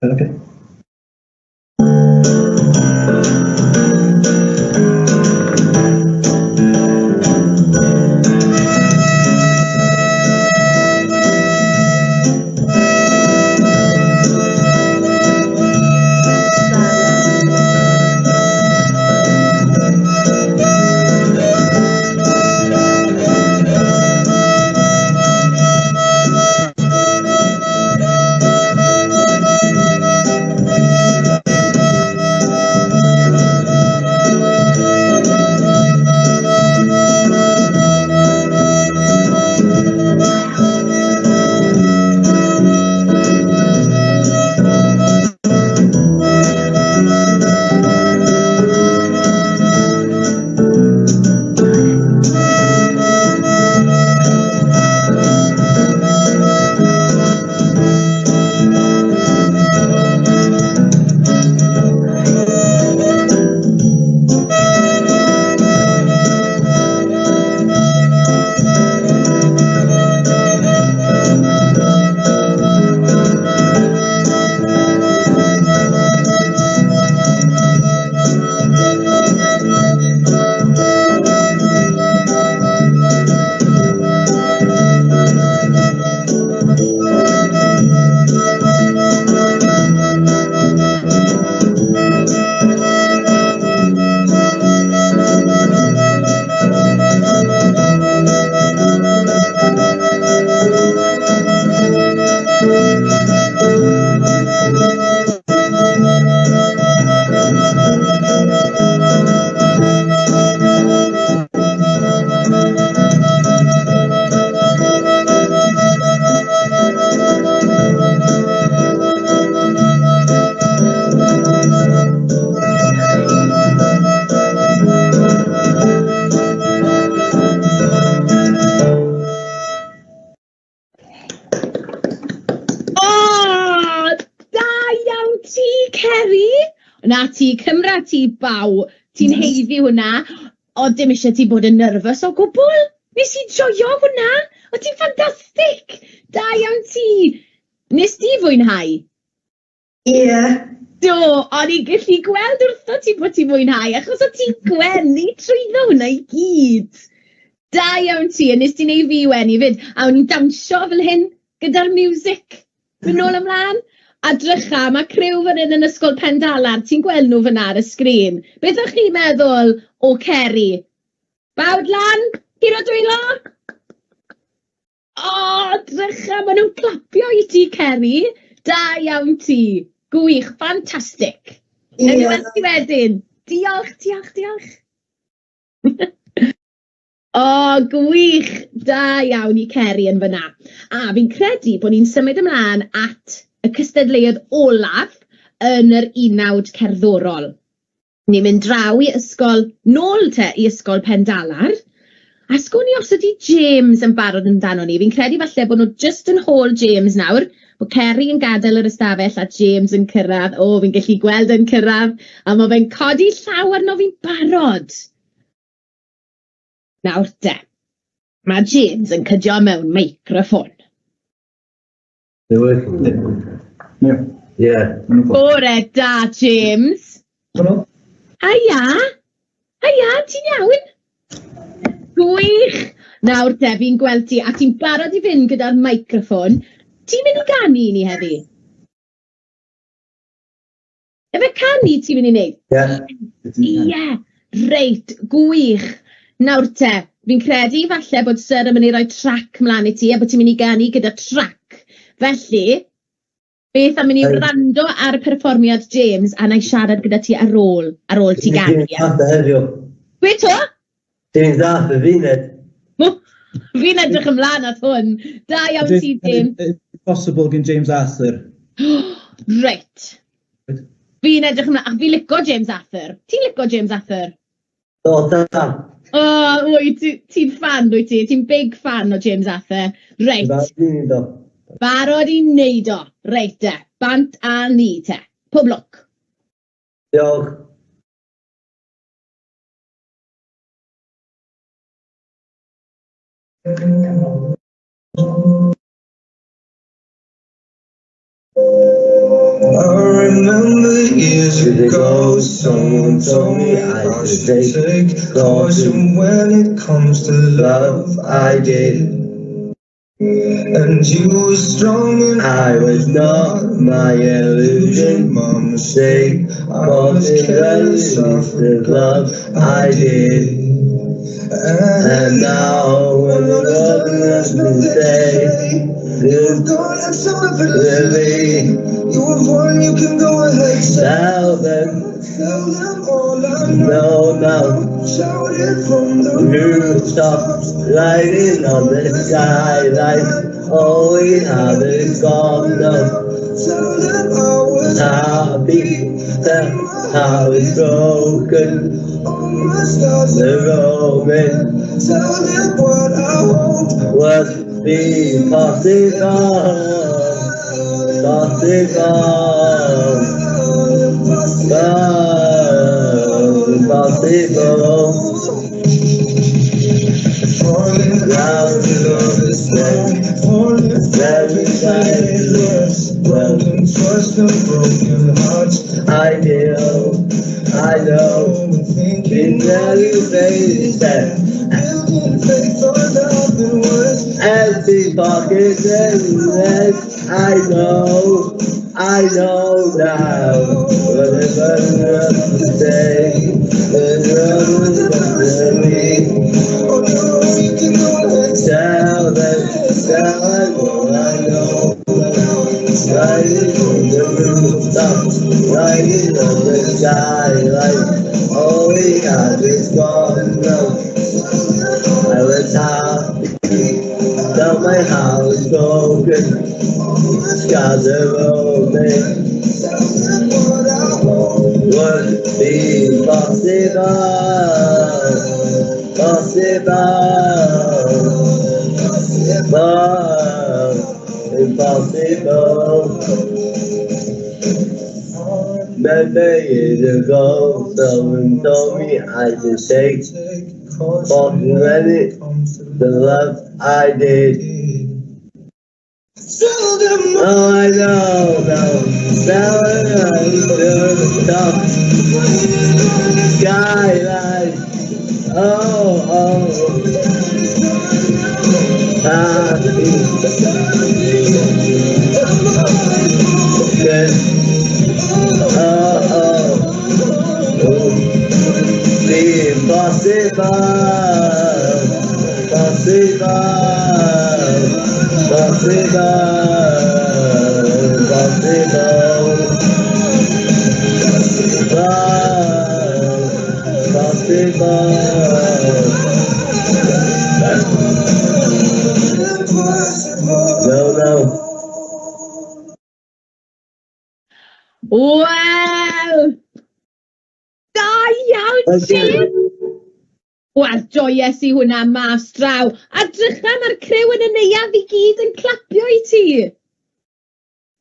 Okay. Ceri. Na ti, cymra ti baw. Ti'n haeddu hwnna. O'dd dim isie ti bod yn nervous o gwbl. Nes i joio hwnna. O' ti'n ffantastig. Da iawn ti. Nes di fwynhau? Ie. Do, o'n i'n gallu gweld wrtho ti bod ti'n mwynhau, achos o' ti'n gwenu trwyddo hwnna i gyd. Da iawn ti, a nes ti wneud fi wenu 'fyd. A o'n i'n dawnsio fel hyn gyda'r music, mynd nôl ymlaen. A drycha, mae criw fan hyn yn Ysgol Pendalar, ti'n gweld nhw fan'na ar y sgrin. Beth o'ch chi'n meddwl o Ceri? Bawd lan, curo dwylo! O, drycha, maen nhw'n clapio i ti, Ceri. Da iawn ti. Gwych, ffantastig. Newn ni weld ti wedyn. Diolch, diolch, diolch. O, gwych! Da iawn i Ceri yn fan'na. A fi'n credu bod ni'n symud ymlaen at y cystadleuaeth olaf yn yr unawd cerddorol. Ni'n mynd draw i ysgol, nôl te i Ysgol Pendalar. A sgwn i os ydy James yn barod amdano ni. Fi'n credu falle bod nhw jyst yn hôl James nawr, bod Ceri yn gadael yr ystafell a James yn cyrraedd. O, fi'n gallu gweld e'n cyrraedd, a mae fe'n codi llaw arno fi'n barod. Nawr te, mae James yn cydio mewn meicroffon. Yeah. Bore da, James. Haia. Haia, ti'n iawn? Gwych. Nawr te, fi'n gweld ti, a ti'n barod i fynd gyda'r meicroffon. Ti'n mynd i ganu i ni heddi? Efe canu ti'n mynd i wneud? Ie. Ie, reit, gwych. Nawr te, fi'n credu falle bod Syr yn mynd i roi trac mlaen i ti a bod ti'n mynd i ganu gyda trac. Felly, beth am i ni wrando ar perfformiad James a na i siarad gyda ti ar ôl, ar ôl ti ganu. James Arthur heddiw. Gwe to? James Arthur, fi'n ed. Fi'n edrych ymlaen at hwn. Da iawn ti, James. Possible gen James Arthur. Reit. Fi'n edrych ymlaen, a fi'n lico James Arthur. Ti'n lico James Arthur? O, da. O, wyt, ti'n fan, wyt ti? Ti'n big fan o James Arthur. Reit. Barod i wneud o. Reit te, bant a ni te. Pob lwc. Diolch. I remember years ago, someone told me I should take caution when it comes to love. I did. And you were strong and I was not, my illusion. My mistake, I was careless, I forgot I did. And now when the love has been said, you've gone and so effortlessly. You have won, you can go ahead. Tell them, tell them all I know. No, no. Shout it from the rooftops, lighting on the skylight. All we have is gone now. Tell them I was happy, that I was broken. All my stars the roaming. Tell them what I hope was be possible, possible, possible. Falling out of love is wrong. Falling every time it looks. Broken trust and broken hearts. I know, I know. Thinking tell you, baby, that building faith on nothing worse. Empty pockets and I know now. Whatever to say, tell them, tell them all I know. Riding on the rooftops, riding on the skylight. All we have is gone now. I was happy, now my heart is broken. Skies are roaming. Would be possible, possible, impossible. Remember years ago, someone told me I should take caution when it the love I did. Oh, I know, no. Now I know the top skyline. Oh, oh. Happy. Yes. Oh, oh. Oh. The impossible. Possible. Possible. Possible. Possible. No, no. Wel! Da iawn, Jim! Wel, joies i hwnna mas draw. A drycha, mae'r criw yn y neuadd i gyd yn clapio i ti.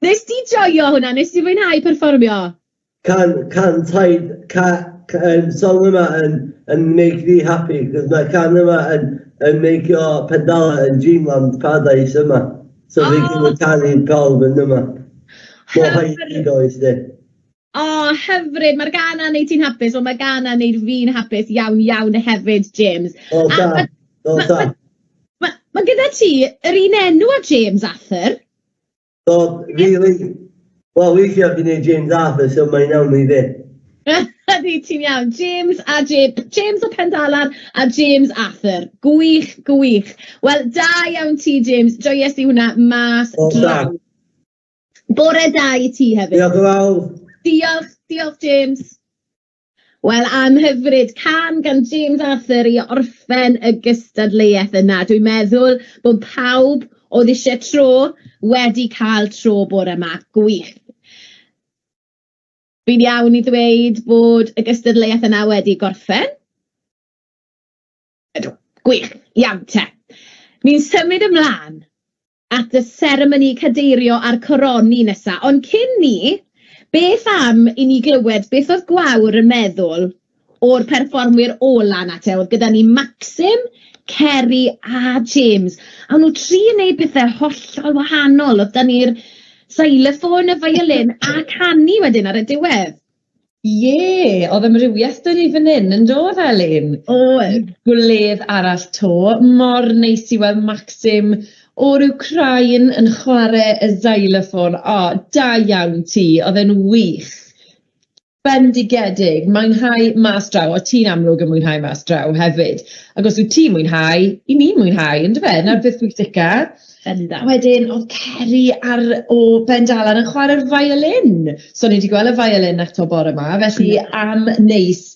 Nes di joio hwnna? Nes di fwynhau perfformio? Can, can taid, ca, ca, song yma yn, yn make me happy, cos mae can yma yn, yn make your Pendalar yn Dreamland Paradise yma. So oh. Fi'n cymryd canu pawb yn yma. Mor haid oes di. O, oh, hyfryd. Mae'r gân 'na'n neud ti'n hapus, ond mae gân 'na'n neud fi'n hapus iawn, iawn hefyd, James. O, da. O, da. Mae ma gyda ti yr un enw â James Arthur. So, really, wel, weithiau fi'n neud James Arthur, so mae'n iawn i fi. Ydy, ti'n iawn. James a James, James o Pendalar a James Arthur. Gwych, gwych. Wel, da iawn ti, James. Joies i hwnna mas O, da. draw. Bore da i ti hefyd. Diolch yn fawr. Diolch, diolch James. Wel, anhyfryd, cân gan James Arthur i orffen y gystadleuaeth yna. Dwi'n meddwl bod pawb oedd eisiau tro wedi cael tro bore yma. Gwych. Fi'n iawn i ddweud bod y gystadleuaeth yna wedi gorffen. Ydw, gwych, iawn te. Ni'n symud ymlaen at y seremoni cadeirio a'r coroni nesa. Ond cyn ni, beth am i ni glywed beth oedd Gwawr yn meddwl o'r perfformwyr ola 'na te? Oedd gyda ni Maxim, Kerry a James. A o'n nhw tri yn neud pethau hollol wahanol. Oedd 'da ni'r xylophone, y violin a canu wedyn ar y diwedd. Ie, oedd amrywiaeth 'da ni fan hyn, yn doedd Elin? Oedd. Gwledd arall 'to, mor neis i weld Maxim o'r Wcráin yn chwarae y xylophone. O, da iawn ti, oedd e'n wych. Bendigedig, mwynhau mas draw, o ti'n amlwg yn mwynhau mas draw hefyd. Ac os wyt ti'n mwynhau, i ni'n mwynhau, yndyfe? 'Na'r peth pwysica. Bendant. A wedyn, oedd Kerry ar, o Bendalar yn chwarae'r violin. So ni wedi gweld y violin eto bore yma, felly am neis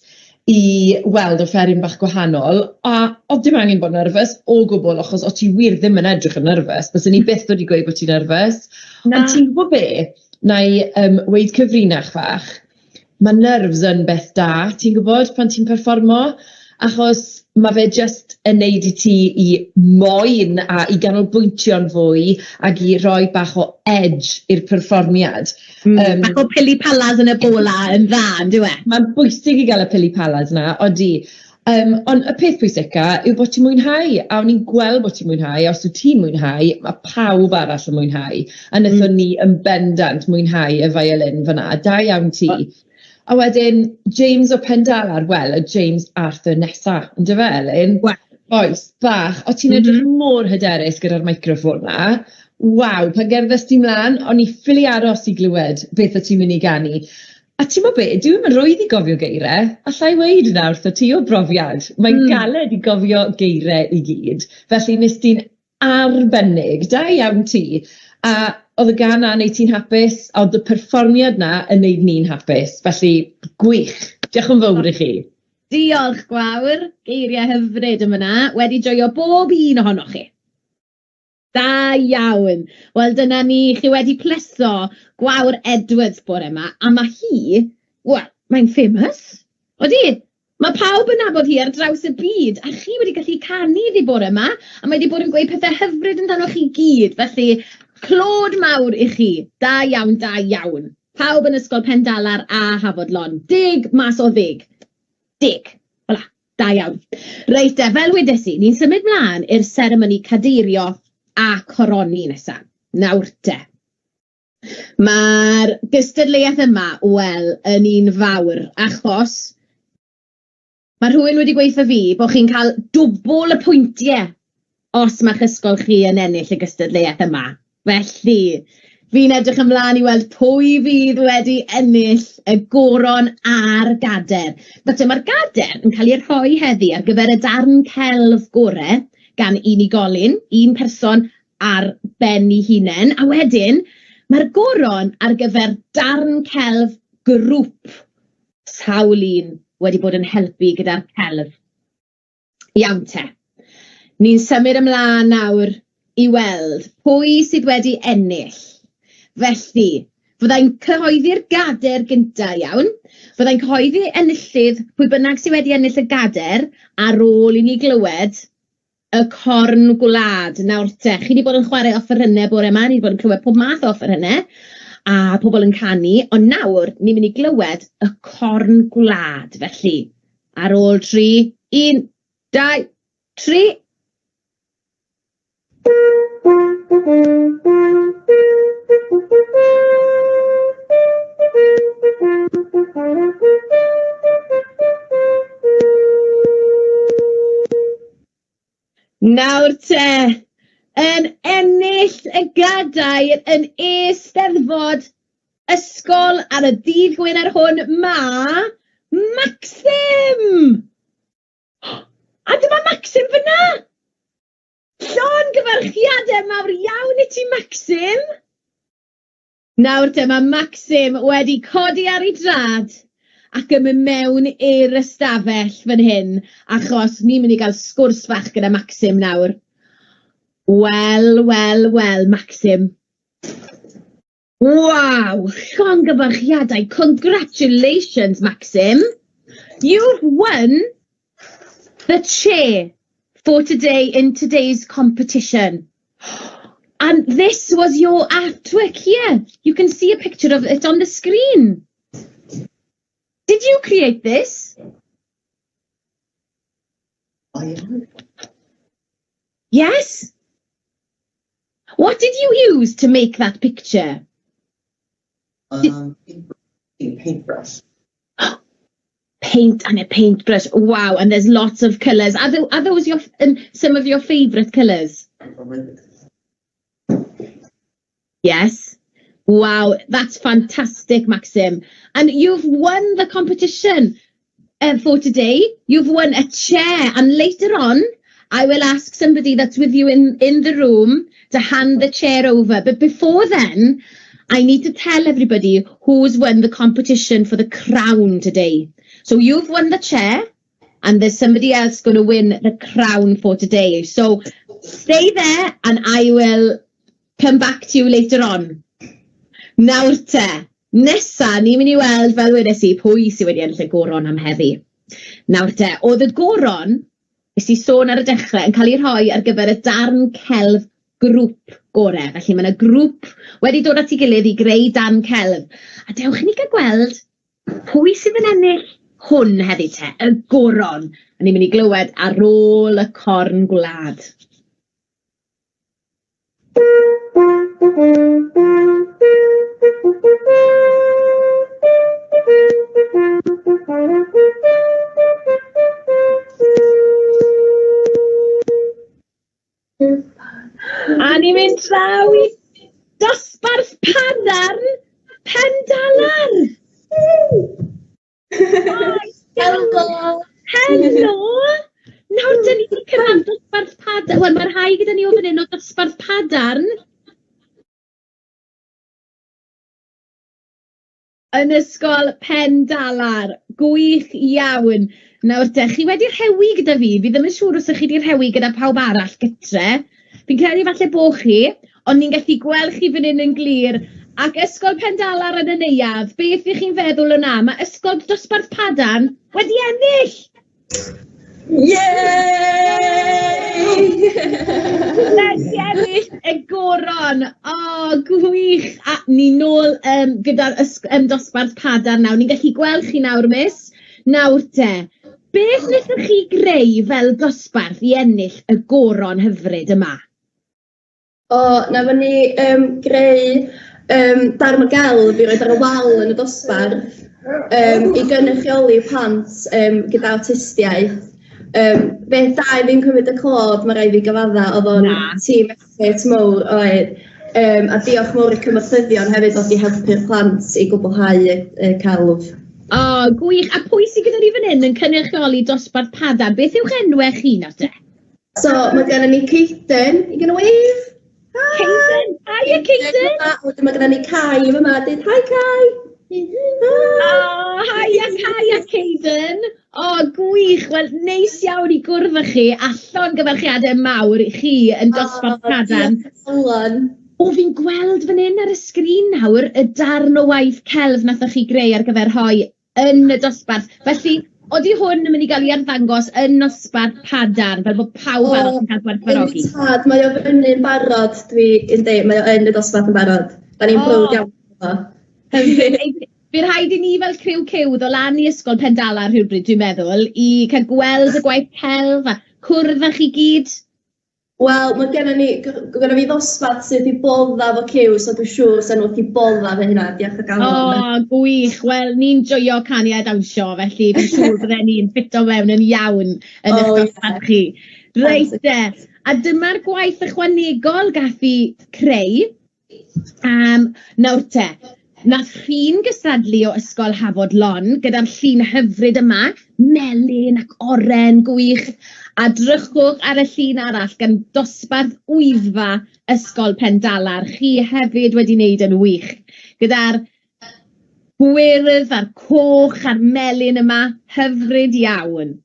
i weld offeryn bach gwahanol. A oedd dim angen bod yn nervous o gwbl, achos o ti wir ddim yn edrych yn nervous. Byswn ni byth wedi gweud bod ti'n nervous. Na. Ond ti'n gwybod be? Na i weud cyfrinach fach. Mae nerves yn beth da, ti'n gwybod, pan ti'n perfformo, achos mae fe jyst yn neud i ti i moyn a i ganolbwyntio'n fwy ac i roi bach o edge i'r perfformiad. Bach o pili palas yn y bola yn dda, yn dyw e? Mae'n bwysig i gael y pili palas 'na, odi. Ond y peth pwysica yw bod ti'n mwynhau, a o'n i'n gweld bod ti'n mwynhau, a os wyt ti'n mwynhau, mae pawb arall yn mwynhau. A wnaethon ni yn bendant mwynhau y violin fan'na, da iawn ti. A wedyn James o Pendalar, wel, y James Arthur nesa, yndyfe Elin? Wel. Oes, bach, o ti'n edrych mor hyderus gyda'r microffon 'na. Waw, pan gerddes ti mlaen, o'n i ffili aros i glywed beth o ti'n mynd i ganu. A ti'n gwybod be, dyw e'm yn rhwydd i gofio geiriau, alla i weud 'na wrtho ti o brofiad. Mae'n galed i gofio geiriau i gyd, felly nes di'n arbennig, da iawn ti. A oedd y gân 'na yn neud ti'n hapus, a oedd y perfformiad 'na yn neud ni'n hapus, felly gwych, diolch yn fawr i chi. Diolch Gwawr, geiriau hyfryd yn fyna, wedi joio bob un ohonoch chi. Da iawn. Wel dyna ni, chi wedi pleso Gwawr Edwards bore yma, a mae hi, wel, mae'n famous. Odi, mae pawb yn nabod hi ar draws y byd, a chi wedi gallu canu iddi bore yma, a mae wedi bod yn gweud pethau hyfryd amdano chi gyd, felly clod mawr i chi. Da iawn, da iawn. Pawb yn Ysgol Pendalar a Hafod Lon. 10 mas o 10. 10. Hola, da iawn. Reit te, fel wedes i, ni'n symud mlaen i'r seremoni cadeirio a coroni nesa. Nawr te. Mae'r gystadleuaeth yma, wel, yn un fawr, achos mae rhywun wedi gweithio fi bod chi'n cael dwbl y pwyntiau os mae'ch ysgol chi yn ennill y gystadleuaeth yma. Felly, fi'n edrych ymlaen i weld pwy fydd wedi ennill y goron a'r gader. Felly, mae'r gader yn cael ei rhoi heddi ar gyfer y darn celf gore gan unigolyn, un person ar ben ei hunain, a wedyn mae'r goron ar gyfer darn celf grŵp sawl un wedi bod yn helpu gyda'r celf. Iawn te. Ni'n symud ymlaen nawr i weld pwy sydd wedi ennill. Felly, fyddai'n cyhoeddi'r gader gynta, iawn. Fyddai'n cyhoeddi enillydd pwy bynnag sydd wedi ennill y gader ar ôl i ni glywed y corn gwlad. Nawr te, chi wedi bod yn chwarae offerynnau bore yma, ni wedi bod yn clywed pob math o offerynnau a pobl yn canu, ond nawr ni'n mynd i glywed y corn gwlad. Felly, ar ôl 3, 1, 2, 3. Nawr te, yn ennill y gadair yn Eisteddfod Ysgol ar y dydd Gwener hwn, mae Maxim! A dyma Maxim fyna! Llongyfarchiadau mawr iawn i ti, Maxim! Nawr te, mae Maxim wedi codi ar ei drad ac yn mynd mewn i'r ystafell fan hyn, achos ni'n mynd i gael sgwrs fach gyda Maxim nawr. Wel, wel, wel, Maxim. Waw, llongyfarchiadau. Congratulations, Maxim. You've won the chair for today in today's competition. And this was your artwork here. You can see a picture of it on the screen. Did you create this? I am. Yes. What did you use to make that picture? Paintbrush. Paint and a paintbrush. Wow, and there's lots of colours. Are those your some of your favourite colours? Yes. Wow, that's fantastic, Maxim. And you've won the competition for today. You've won a chair, and later on, I will ask somebody that's with you in the room to hand the chair over. But before then, I need to tell everybody who's won the competition for the crown today. So you've won the chair, and there's somebody else going to win the crown for today. So stay there, and I will come back to you later on. Nawr te, nesa ni'n mynd i weld, fel wedes i, pwy sydd wedi ennill y goron am heddi. Nawr te, oedd y goron, nes i sôn ar y dechrau, yn cael ei rhoi ar gyfer y darn celf grŵp gorau. Felly mae yna grŵp wedi dod at ei gilydd i greu darn celf. A dewch i ni gael gweld pwy sydd yn ennill hwn heddi te, y goron. A ni'n mynd i glywed ar ôl y corn gwlad. A ni'n mynd draw i dosbarth Padarn Pendalar. Helo! Helo! Nawr, dyn ni wedi cyrraedd dosbarth Padarn. Wel, mae'r rhai gyda ni o fan hyn o dosbarth Padarn. Yn ysgol Pendalar. Gwych iawn. Nawr te, chi wedi rhewi gyda fi. Fi ddim yn siŵr os ych chi wedi rhewi gyda pawb arall gytre. Fi'n credu falle bo chi, ond ni'n gallu gweld chi fan hyn yn glir. Ac ysgol Pendalar yn y neuadd, beth ych chi'n feddwl o'na? Mae ysgol dosbarth Padarn wedi ennill! Yay! Wedi ennill y goron. O, gwych. A ni nôl gyda'r dosbarth Padarn nawr. Ni'n gallu gweld chi nawr, miss. Nawr te, beth wnaethoch chi greu fel dosbarth i ennill y goron hyfryd yma? O, nafon ni greu darn o gelf i roed ar y wal yn y dosbarth i gynrychioli plant gyda awtistiaeth. Fe da i fi'n cymryd y clod, mae rhaid fi gyfadda, oedd o'n team effort mowr oedd. A diolch mowr i'r cymorthyddion hefyd oedd i helpu'r plant i gwblhau y celf. O, gwych. A pwy sydd gyda ni fan hyn yn cynrychioli dosbarth Padarn? Beth yw'ch enwau chi nawr te? So, mae gennym ni Caden. You gonna wave? Hi. Caden. Hiya, Caden. A wedyn mae gennym ni Kai yma. Dweud hi, Kai. Oh, hiya, Kai a Caden. O, oh, gwych. Wel, neis iawn i gwrdd â chi a llongyfarchiadau mawr i chi yn dosbarth Padarn. O, fi'n gweld fan hyn ar y sgrin nawr y darn o waith celf nathoch chi greu ar gyfer rhoi yn y dosbarth. Felly, odi hwn yn mynd i gael ei arddangos yn nosbarth Padarn, fel bod pawb arall yn cael gwerthfawrogi? Tad, mae o fyny'n barod, dwi yn dweud, mae o yn y dosbarth yn barod. Da ni'n prowd iawn o. Bydd rhaid i ni fel criw Cyw ddod lan i Ysgol Pendalar rhywbryd, dwi'n meddwl, i cael gweld y gwaith celf a cwrdd â chi gyd. Wel, mae gennym ni, gennym fi ddosbarth sydd wedi bodda efo Cyw, so dwi'n siŵr sy'n nhw wedi bodda efo hynna, diolch o galon. O, gwych. Wel, ni'n joio canu a dawnsio, felly fi'n siŵr bydden ni'n ffito mewn yn iawn yn eich dosbarth chi. Reit de, a dyma'r gwaith ychwanegol gath i creu. Nawr te, nath Rhun gystadlu o Ysgol Hafod Lon gyda'r llun hyfryd yma, melyn ac oren, gwych. A drychwch ar y llun arall gan dosbarth Wyddfa Ysgol Pendalar. Chi hefyd wedi wneud yn wych. Gyda'r gwyrdd a'r coch a'r melyn yma, hyfryd iawn.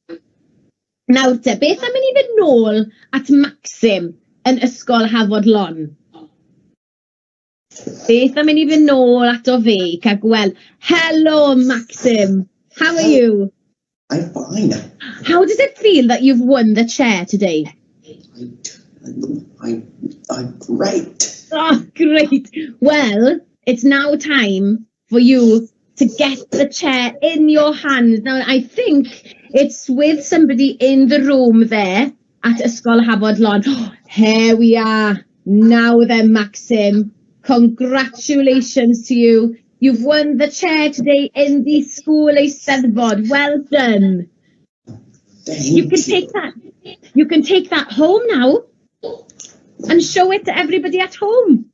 Nawr te, beth am i ni fynd nôl at Maxim yn Ysgol Hafod Lon? Beth am i ni fynd nôl ato fe i cael gweld. Hello, Maxim. How are you? I'm fine. How does it feel that you've won the chair today? I'm great. Oh, great. Well, it's now time for you to get the chair in your hand. Now, I think it's with somebody in the room there at Ysgol Hafod Lon. Oh, here we are. Now then, Maxim, congratulations to you. You've won the chair today in the school Eisteddfod. Well done. Thank you can take that. You can take that home now and show it to everybody at home.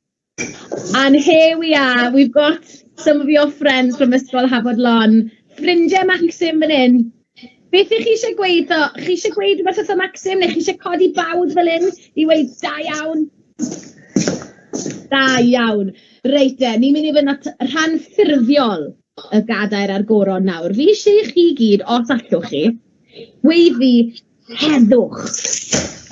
And here we are. We've got some of your friends from Ysgol Hafod Lon. Ffrindiau Maxim fan hyn. Beth ych chi eisiau gweud o? Chi eisiau gweud rhywbeth wrtho Maxim neu chi eisiau codi bawd fel hyn i weud da iawn? Da iawn. Reit de, ni'n mynd i fynd at rhan ffurfiol y gadair a'r goron nawr. Fi eisiau i chi gyd, os allwch chi, weiddi heddwch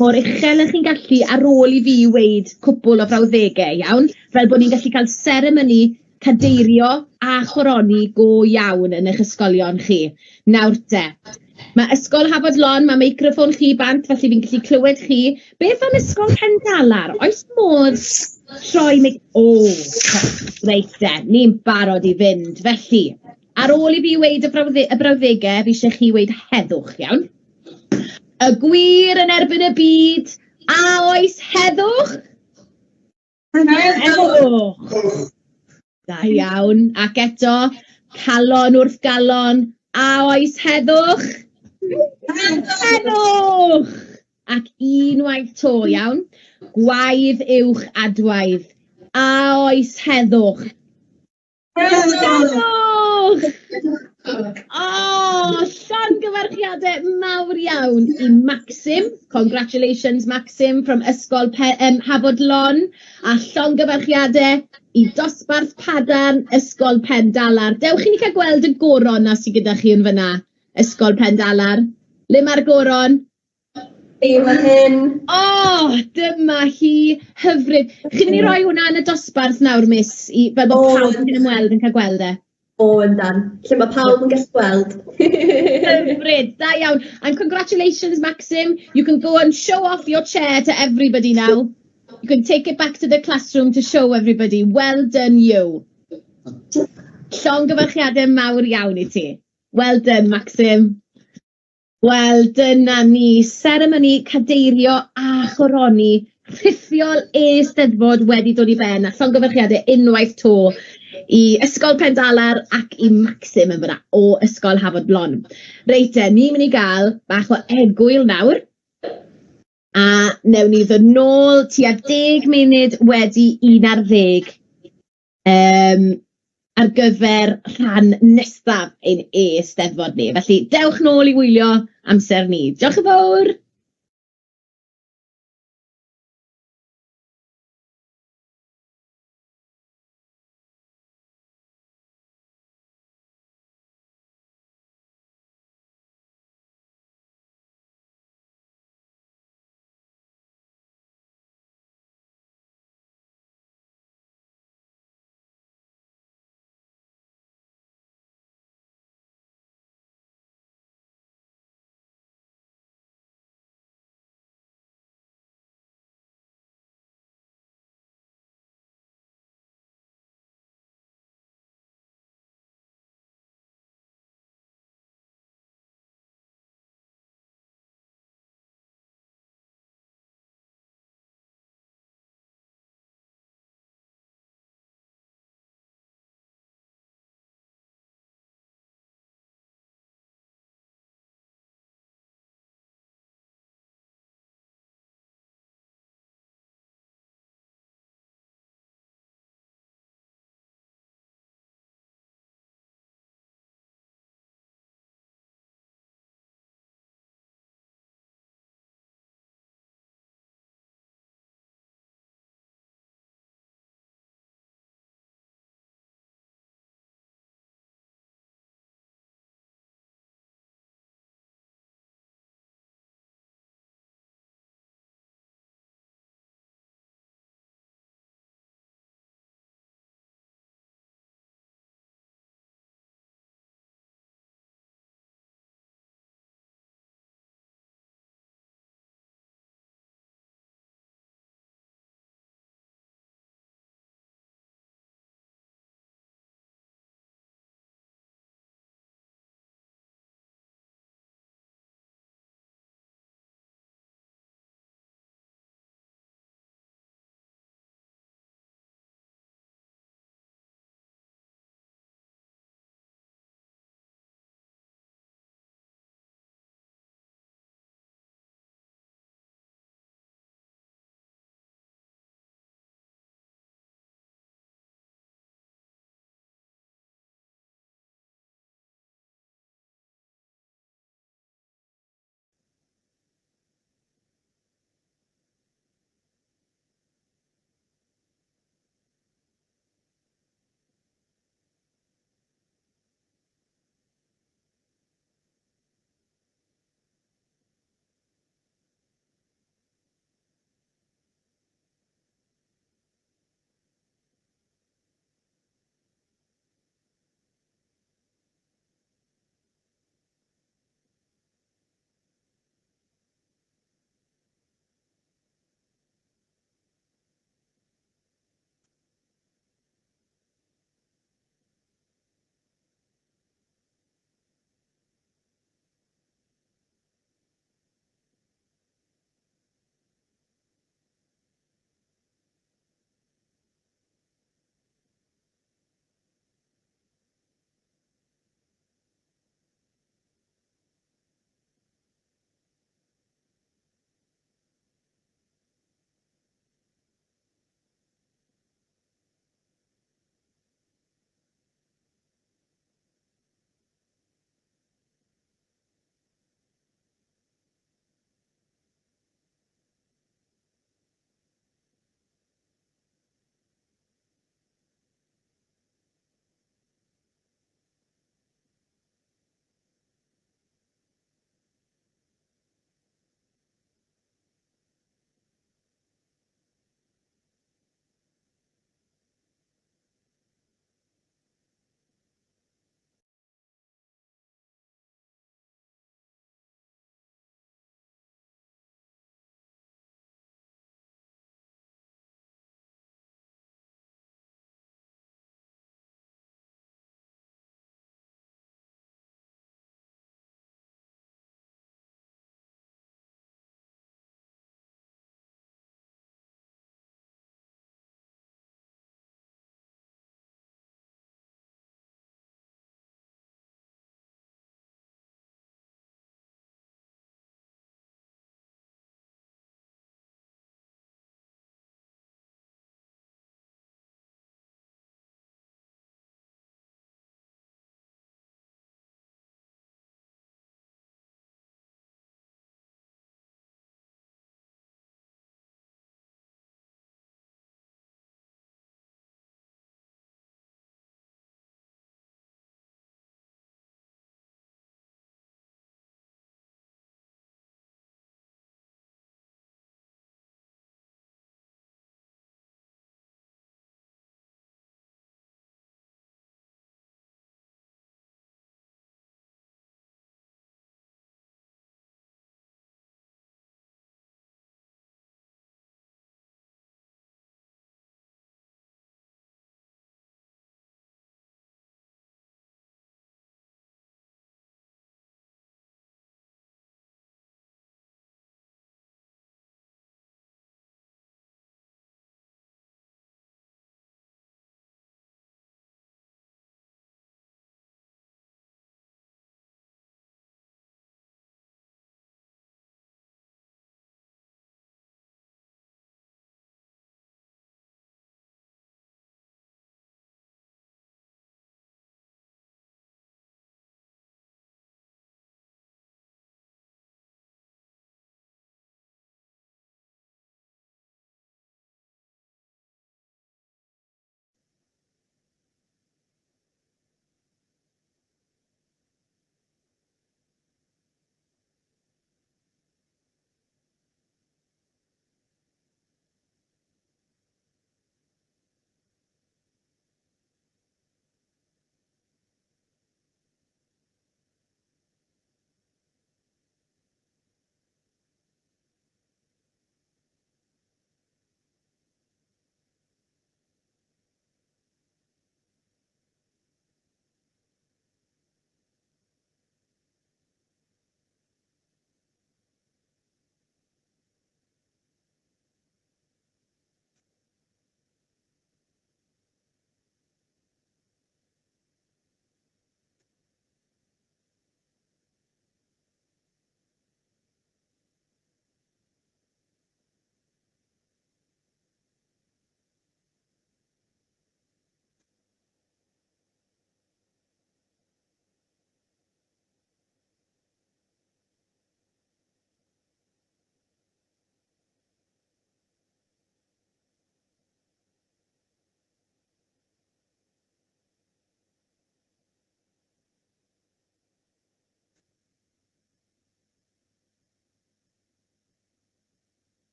mor uchel ych chi'n gallu ar ôl i fi weud cwpl o frawddegau, iawn? Fel bod ni'n gallu cael seremoni cadeirio a choroni go iawn yn eich ysgolion chi. Nawr te, mae Ysgol Hafod Lon, mae meicroffon chi bant, felly fi'n gallu clywed chi. Beth am Ysgol Pendalar? Oes modd troi meic... O, reit te, ni'n barod i fynd. Felly, ar ôl i fi weud y brawddegau, fi eisiau chi weud heddwch, iawn? Y gwir yn erbyn y byd, a oes heddwch? Heddwch! Da iawn. Ac eto, calon wrth galon, a oes heddwch? Heddwch! Ac unwaith to, iawn. Gwaedd uwch adwaedd, a oes heddwch? Heddwch! O, llongyfarchiadau mawr iawn i Maxim. Congratulations, Maxim, from Ysgol Hafod Lon. A llongyfarchiadau i dosbarth Padarn Ysgol Pendalar. Dewch i ni cael gweld y goron na sydd gyda chi yn fyna, Ysgol Pendalar. Le mae'r goron? Fi fan hyn. O, dyma hi, hyfryd. Chi'n mynd i roi hwnna yn y dosbarth nawr, miss, i, fel bod pawb yn ymweld yn cael gweld e? O, yndan. Lle mae pawb yn gallu gweld. Hyfryd, da iawn. And congratulations, Maxim. You can go and show off your chair to everybody now. You can take it back to the classroom to show everybody. Well done, you. Llongyfarchiadau mawr iawn i ti. Well done, Maxim. Wel, dyna ni. Seremoni cadeirio a choroni rhithiol Eisteddfod wedi dod i ben. A llongyfarchiadau unwaith 'to i Ysgol Pendalar ac i Maxim yn fan'na o Ysgol Hafod Lon. Reit te, ni'n mynd i gael bach o egwyl nawr. A newn ni ddod nôl tua 11:10 ar gyfer rhan nesaf ein e-Steddfod ni. Felly, dewch nôl i wylio amser ni. Diolch yn fawr!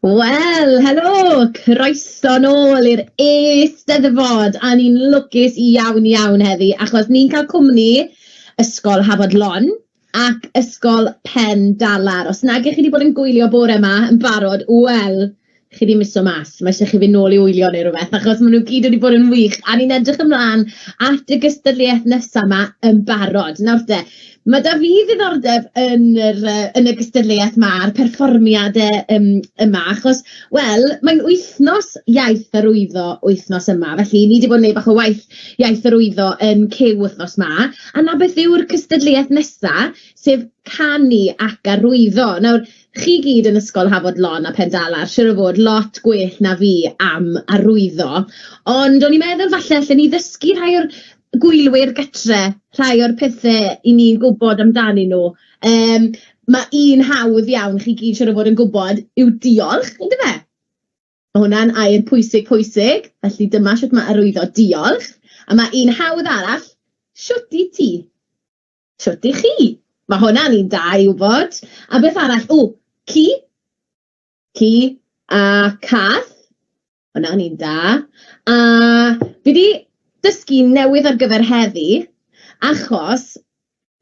Wel, helo, croeso nôl i'r Eisteddfod, a ni'n lwcus iawn iawn heddi, achos ni'n cael cwmni Ysgol Hafod Lon ac Ysgol Pen Dalar. Os nag 'ych chi 'di bod yn gwylio bore 'ma yn barod, wel, chi 'di miso mas. Mae isie chi fynd nôl i wylio neu rywbeth, achos maen nhw gyd wedi bod yn wych, a ni'n edrych ymlaen at y gystadleuaeth nesa 'ma yn barod. Nawr te, ma' 'da fi ddiddordeb yn yr yy yn y gystadleuaeth 'ma a'r perfformiadau yma, achos, wel, mae'n wythnos iaith arwyddo wythnos yma, felly ni 'di bod yn gwneud bach o waith iaith arwyddo yn Cyw wythnos 'ma, a 'na beth yw'r cystadleuaeth nesa, sef canu ac arwyddo. Nawr, chi gyd yn Ysgol Hafod Lon a Pendalar, siŵr o fod lot gwell na fi am arwyddo, ond o'n i'n meddwl falle allen ni ddysgu rhai o'r gwylwyr gytre, rhai o'r pethe 'y ni'n gwybod amdanyn nhw. Yym, ma' un hawdd iawn, chi gyd siŵr o fod yn gwybod, yw diolch, yndyfe? Ma' hwnna'n air pwysig, pwysig, felly dyma shwt ma' arwyddo diolch. A ma' un hawdd arall, shwt i ti? Shwt i chi? Ma' hwnna'n un da i wybod. A beth arall? O, ci. Ci a cath. Hwnna'n un da. A fi 'di dysgu newydd ar gyfer heddi, achos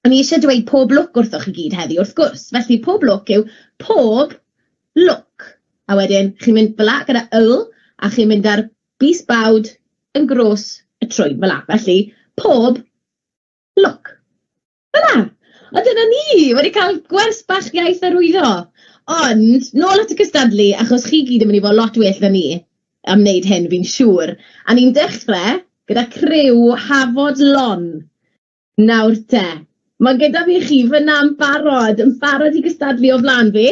o'n i isie dweud pob lwc wrthoch chi gyd heddi, wrth gwrs. Felly pob lwc yw pob lwc. A wedyn chi'n mynd fel 'a gyda yl, a chi'n mynd â'r bys bawd yn gros y trwyn fel 'a. Felly pob lwc. Fel 'a. A dyna ni, wedi cael gwers bach iaith arwyddo. Ond nôl at y cystadlu, achos chi gyd yn mynd i fod lot well na ni am wneud hyn, fi'n siŵr. A ni'n dechrau gyda criw Hafod Lon. Nawr te, mae gyda fi chi fan'na yn barod, yn barod i gystadlu o flaen fi.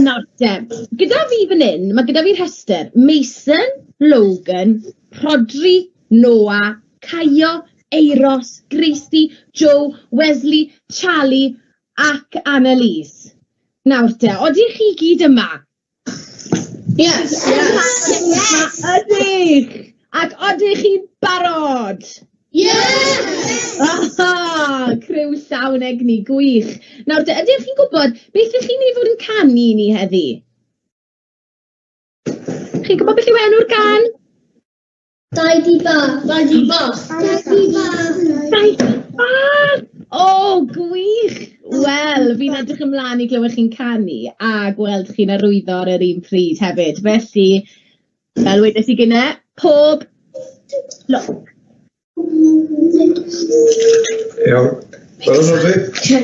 Nawr te, gyda fi fan hyn, mae gyda fi rhestr Mason, Logan, Rhodri, Noah, Caio, Euros, Gracie, Joe, Wesley, Charlie ac Annalise. Nawr te, odych chi gyd yma? Yes! Yes! Ydych! Ac odych chi'n barod? Yes! Aha! Criw llawn egni, gwych. Nawr te, ydych chi'n gwybod beth ych chi'n mynd i fod yn canu i ni heddi? Chi'n gwybod beth yw enw'r gân? Dau di bach. Dau di bach. Dau di bach. Dau di bach! O, gwych! Wel, fi'n edrych ymlaen i glywed chi'n canu a gweld chi'n arwyddo ar yr un pryd hefyd. Felly, fel wedes i gynne, pob lwc. Iawn. Barod, Rhodri?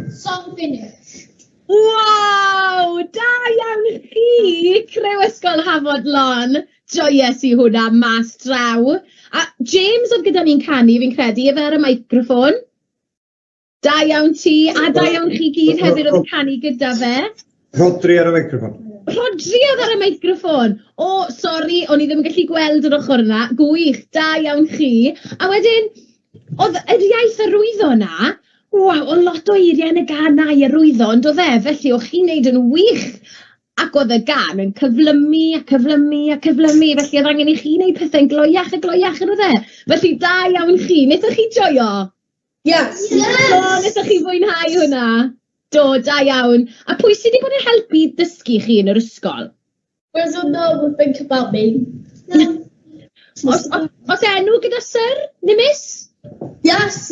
Song finished. Waw! Da iawn chi, criw Ysgol Hafod Lon. Joies i hwnna mas draw. A James oedd gyda ni'n canu, fi'n credu, efe ar y meicroffon. Da iawn ti, a da iawn chi gyd hefyd oedd yn canu gyda fe. Rhodri ar y meicroffon. Rhodri oedd ar y meicroffon. O, sori, o'n i ddim yn gallu gweld yr ochr yna. Gwych, da iawn chi. A wedyn, oedd yr iaith arwyddo yna, waw, oedd lot o eiriau yn y gân 'na i arwyddo, yn doedd e? Felly, o'ch chi'n neud yn wych. Ac oedd y gân yn cyflymu a cyflymu a cyflymu, felly oedd angen i chi wneud pethau'n gloiach a gloiach yn oedd e? Felly da iawn chi, wnaethoch chi joio? Yes! Yes! O, wnaethoch chi fwynhau hwnna? Do, da iawn. A pwy sydd wedi bod yn helpu dysgu chi yn yr ysgol? I don't know what think about me. Os, os, os enw gyda Syr neu Miss? Yes!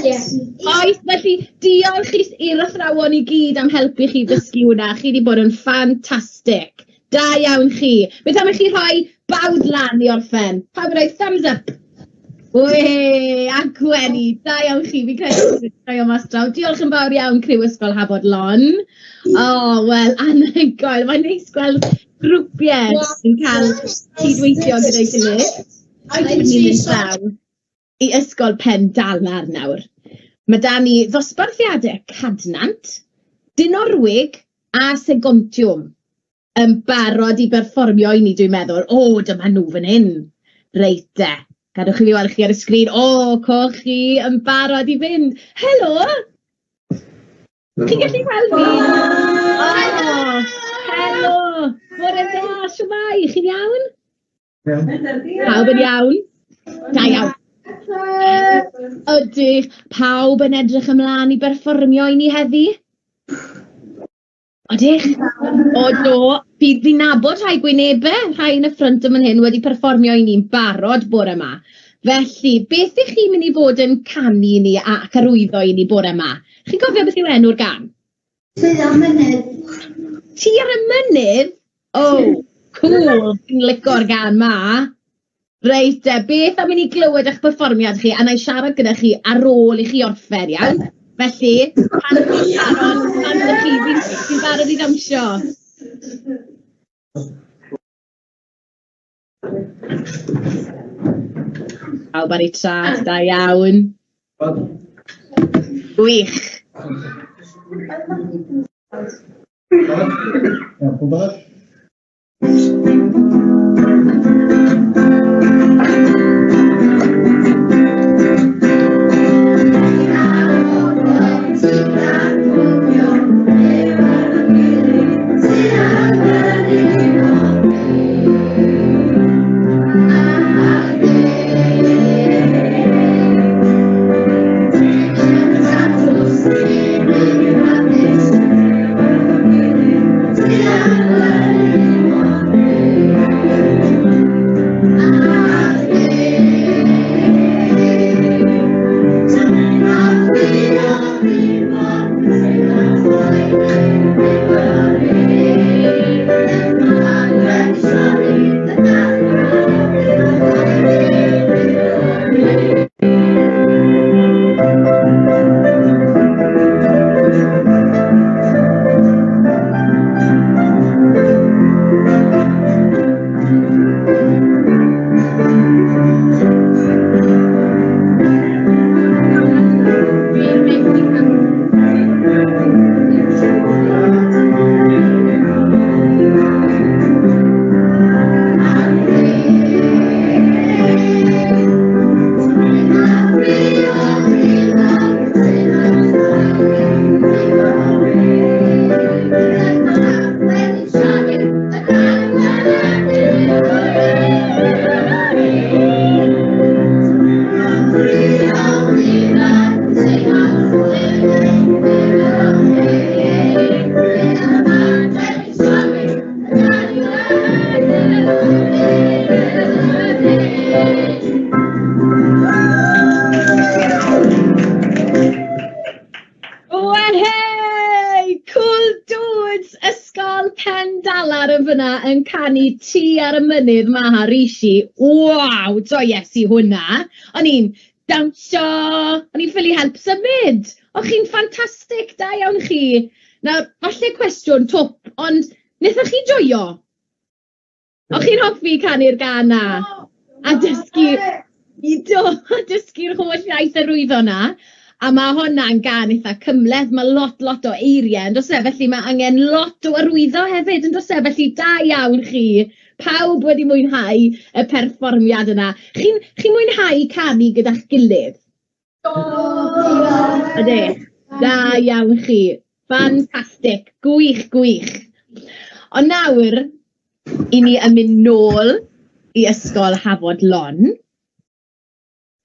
Yes! Oes, felly diolch i'r athrawon i gyd am helpu chi ddysgu hwnna. Chi wedi bod yn ffantastig. Da iawn chi. Beth am i chi rhoi bawd lan i orffen? Pawb yn rhoi thumbs up. Wee, a Gwenny, da iawn chi. Fi'n credu bod chi'n joio mas draw. Diolch yn fawr iawn, criw Ysgol Hafod Lon. O, oh, wel, anhygoel. Mae'n neis gweld grwpiau yn cael cydweithio gyda'i gilydd. Ni'n mynd draw i Ysgol Pen Dalar nawr. Mae 'da ni ddosbarthiadau Cadnant, Dinorwig a Segontiwm yn barod i berfformio i ni, dwi'n meddwl. O, dyma nhw fan hyn. Reit de. Gadewch i fi weld chi ar y sgrin. O, coch chi yn barod i fynd. Helo! Chi'n gallu gweld fi? O, helo! Bore da, shwmae? Chi'n iawn? Iawn. Pawb yn iawn? Da iawn. Ydych. Pawb yn edrych ymlaen i berfformio i ni heddi? Ydych? O do, fi, fi nabod rhai gwynebau, rhai yn y ffrynt yn fan hyn wedi perfformio i ni'n barod bore yma. Felly, beth ych chi'n mynd i fod yn canu i ni ac arwyddo i ni bore yma? Chi'n cofio beth yw enw'r gân? Ti ar y mynydd. Ti ar y mynydd? O, oh, cool, fi'n lico'r gân 'ma. Reit te, beth am i ni glywed eich perfformiad chi, a na i siarad gyda chi ar ôl i chi orffen, iawn? Felly, pan chi'n barod, pan ydych chi, fi'n fi barod i ddawnsio. Pawb ar eu traed, da iawn. Gwych. Iawn, pawb barod? Wehey! Cool dudes! Ysgol Pendalar yn fyna yn canu Ti ar y Mynydd Maharishi. Waw, joies i hwnna. O'n i'n dawnsio, o'n i'n ffili help symud. O'ch chi'n ffantastig, da iawn chi. Nawr, falle cwestiwn twp, ond wnaethoch chi joio? O'ch chi'n hoffi canu'r gân 'na? A dysgu, do, a dysgu'r holl iaith arwyddo 'na. A ma' honna'n gân eitha cymhleth, ma' lot, lot o eiriau, yn does e? Felly ma' angen lot o arwyddo hefyd, yn does e? Felly da iawn chi, pawb wedi mwynhau y perfformiad yna. Chi'n chi mwynhau canu gyda'ch gilydd? Do! Ydych, da iawn chi. Ffantastig, gwych, gwych. Ond nawr, i ni yn mynd nôl i Ysgol Hafod Lon.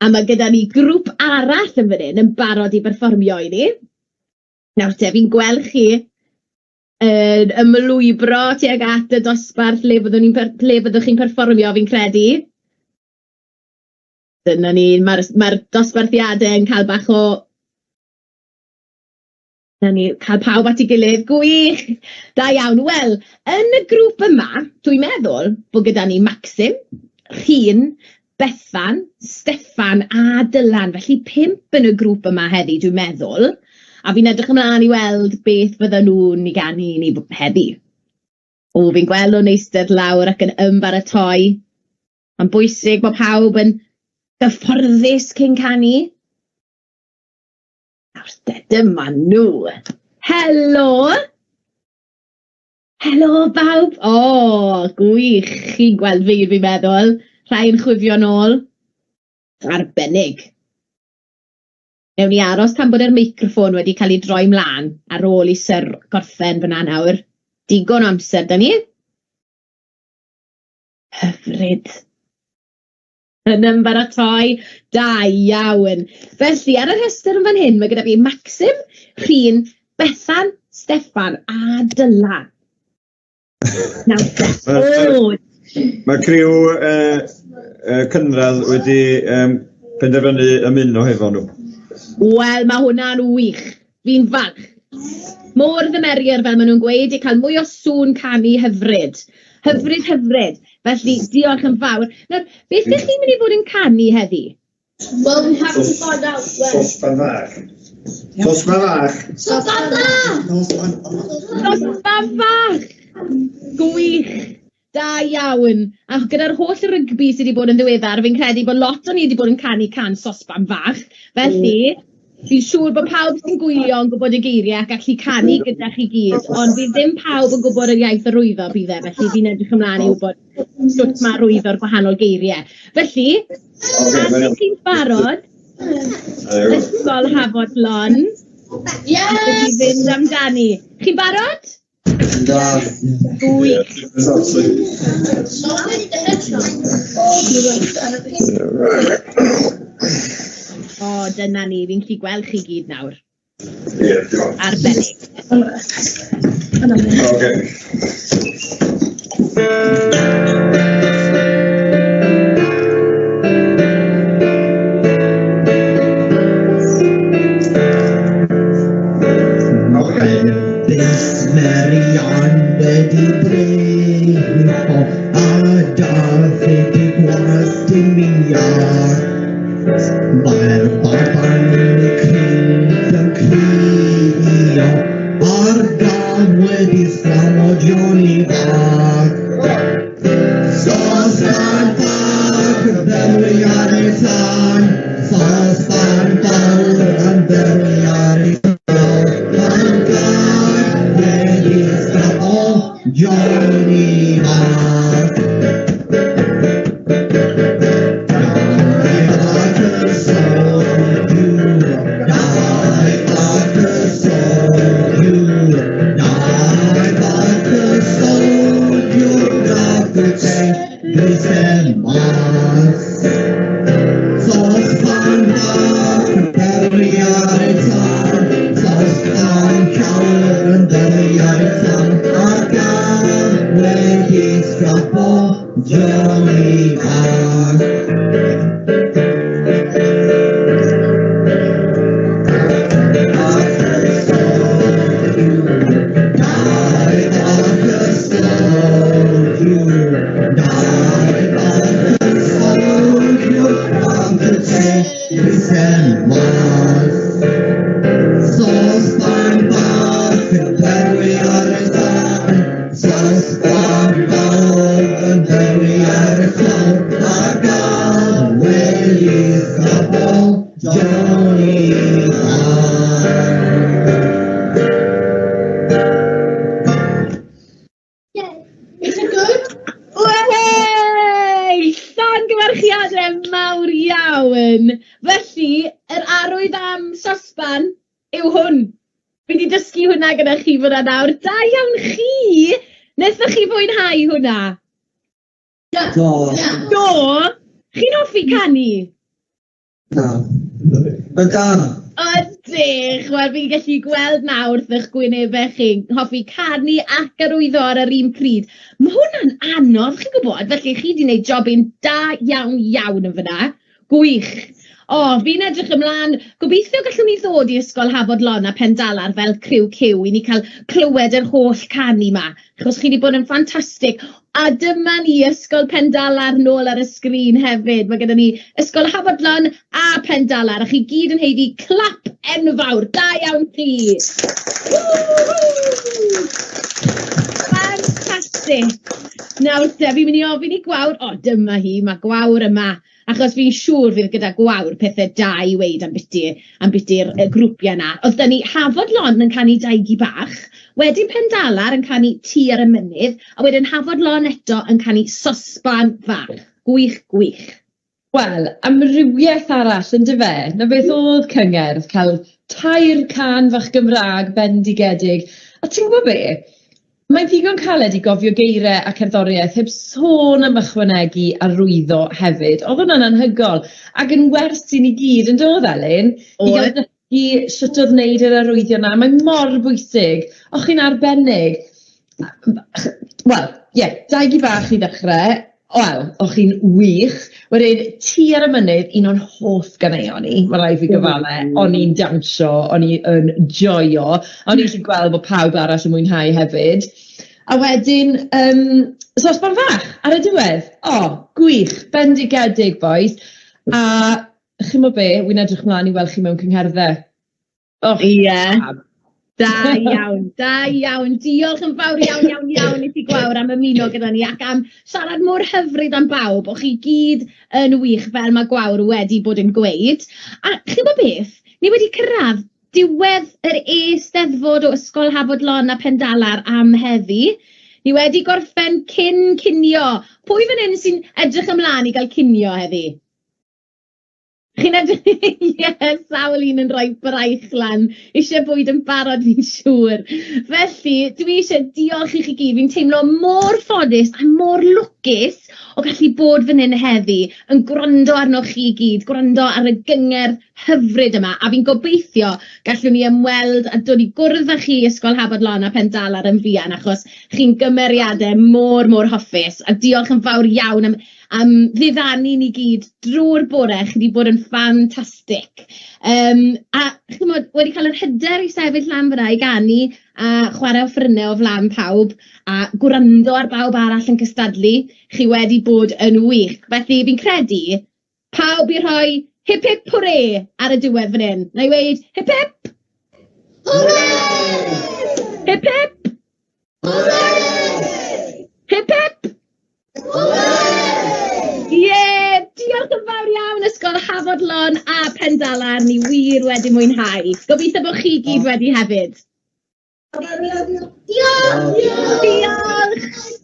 A mae gyda ni grŵp arall yn fan hyn yn barod i berfformio i ni. Nawr te, fi'n gweld chi yn ymlwybro tuag at y dosbarth le byddwn ni'n per- ble byddwch chi'n perfformio, fi'n credu. Dyna ni, mae'r mae'r dosbarthiadau yn cael bach o... 'Na ni, cael pawb at ei gilydd, gwych! Da iawn. Wel, yn y grŵp yma, dwi'n meddwl bod gyda ni Maxim, Rhun, Bethan, Steffan a Dylan. Felly 5 yn y grŵp yma heddi, dwi'n meddwl. A fi'n edrych ymlaen i weld beth fydden nhw'n ei ganu i ni heddi. O, fi'n gweld nhw'n eistedd lawr ac yn ymbaratoi. Mae'n bwysig bod pawb yn gyfforddus cyn canu. Nawr te, dyma nhw. Helo! Helo bawb! O, gwych! Chi'n gweld fi, fi'n meddwl. Rhai yn chwifio nôl. Arbennig. Newn ni aros tan bod yr meicroffon wedi cael ei droi mlaen ar ôl i Syr gorffen fyna nawr. Digon o amser 'da ni. Hyfryd. Yn ymbaratoi. Da iawn. Felly, ar y rhestr yn fan hyn, mae gyda fi Maxim, Rhun, Bethan, Steffan a Dylan. Nawr te, o! Mae criw uh, uh, cynradd wedi um, penderfynu ymuno hefo nhw. Wel, mae hwnna'n wych. Fi'n falch. More the merrier, fel maen nhw'n gweud, i cael mwy o sŵn canu hyfryd. Hyfryd, hyfryd. Felly, diolch yn fawr. Nawr, beth ydych chi'n mynd i fod yn canu heddi? Well, we have to find out when. Sosban fach. Sosban fach. Sosban fach! Sosban fach! Gwych! Da iawn. A gyda'r holl rygbi sydd wedi bod yn ddiweddar, fi'n credu bod lot o ni wedi bod yn canu can sosban fach. Felly, fi'n siŵr bod pawb sy'n gwylio yn gwybod y geiriau ac allu canu gyda chi gyd, ond fydd ddim pawb yn gwybod yr iaith arwyddo bydd e, felly fi'n edrych ymlaen i wybod sut mae arwyddo'r gwahanol geiriau. Felly, pan ydych chi'n barod, Ysgol Hafod Lon, Yes! allwch chi fynd amdani. Chi'n barod? Gwych. Sonic the Hedgehog. O, dyna ni, fi'n gallu gweld chi gyd nawr. Ie, diolch. Arbennig. Oce. Bys Marian wedi brifo a David y gwas dim iar. Mae'r baban yn y cryd yn crio a'r gam wedi sgramo Johnny fach. Sosban fach yn dderwi ar ei thân, sosban fawr yn dderwi ar ei llawr. A'r gam wedi sgramo Johnny fach. Johnny Bach. Johnny Bach. Is it good? Wehey! Llongyfarchiadau mawr iawn! Felly, yr arwydd am sosban yw hwn. Fi wedi dysgu hwnna gyda chi fyna nawr. Da iawn chi! Wnaethoch chi fwynhau hwnna? Do. Do? Chi'n hoffi canu? Na. Ydyn. Ydych! Wel, fi'n gallu gweld nawr wrth eich gwynebau chi, hoffi canu ac arwyddo ar yr un pryd. Mae hwnna'n anodd, chi'n gwybod, felly chi 'di wneud jobyn da iawn iawn yn fan'na. Gwych! O, fi'n edrych ymlaen. Gobeithio gallwn ni ddod i Ysgol Hafod Lon a Pendalar fel criw Cyw i ni cael clywed yr holl canu 'ma, achos chi 'di bod yn ffantastig. A dyma ni, Ysgol Pendalar nôl ar y sgrin hefyd. Mae gyda ni Ysgol Hafod Lon a Pendalar, a chi gyd yn haeddu clap enfawr. Da iawn chi! Woohoo! Ffantastig! Nawr te, fi'n mynd i ofyn i Gwawr, o dyma hi, mae Gwawr yma. Achos fi'n siŵr fydd gyda Gwawr pethe da i weud ambiti ambiti'r y grwpiau 'na. Oedd 'da ni Hafod Lon yn canu Dau Gi Bach, wedyn Pendalar yn canu Tŷ ar y Mynydd, a wedyn Hafod Lon eto yn canu Sosban Fach. Gwych, gwych. Wel, amrywiaeth arall yndyfe? 'Na beth oedd cyngerdd, cael tair cân fach Gymraeg bendigedig. A ti'n gwybod be? Mae'n ddigon caled i gofio geiriau a cerddoriaeth heb sôn am ychwanegu arwyddo hefyd. Oedd hwnna'n anhygoel ac yn wers i ni gyd yn doedd Elin? I gael dysgu sut oedd wneud yr arwyddion 'na, mae mor bwysig. Och chi'n arbennig. Wel, ie, dau gi bach i ddechrau. Wel, o'ch chi'n wych. Wedyn, Tŷ ar y Mynydd, un o'n hoff ganeuon i, mae rhaid fi gyfadde. O'n i'n dawnsio, o'n i yn joio, o'n i'n gallu gweld bod pawb arall yn mwynhau hefyd. A wedyn, yym, Sosban Fach ar y diwedd. O, gwych, bendigedig bois. A chimod be, wi'n edrych mlaen i weld chi mewn cyngherddau. O, ie. Da iawn, da iawn. Diolch yn fawr iawn, iawn, iawn i ti Gwawr am ymuno gyda ni ac am siarad mor hyfryd am bawb. O'ch chi gyd yn wych fel mae Gwawr wedi bod yn gweud. A chi'n gwybod beth? Ni wedi cyrraedd diwedd yr e-steddfod o Ysgol Hafod Lon a Pendalar am heddi. Ni wedi gorffen cyn cinio. Pwy fan hyn sy'n edrych ymlaen i gael cinio heddi? Chi'n edrych... Ie, sawl un yn rhoi braich lan. Isie bwyd yn barod fi'n siŵr. Felly, dwi isie diolch i chi gyd. Fi'n teimlo mor ffodus a mor lwcus o gallu bod fan hyn heddi yn gwrando arnoch chi gyd, gwrando ar y gyngerdd hyfryd yma. A fi'n gobeithio gallwn ni ymweld a dod i gwrdd â chi Ysgol Hafod Lon a Pendalar yn fuan, achos chi'n gymeriadau mor, mor hoffus. A diolch yn fawr iawn am am ddiddanu ni gyd drwy'r bore. Chi 'di bod yn ffantastig. A chimod, wedi cael yr hyder i sefyll lan fan'na i ganu a chwarae offerynnau o flaen pawb a gwrando ar bawb arall yn cystadlu, chi wedi bod yn wych. Felly fi'n credu pawb i rhoi hip hip hwrê ar y diwedd fan hyn. Wna i weud hip hip! Hwrê! Hip hip! Hwrê! Hip hip! Ie, diolch yn fawr iawn Ysgol Hafod Lon a Pendalar, ni wir wedi mwynhau. Gobeithio bod chi gyd wedi hefyd. Diolch! Diolch!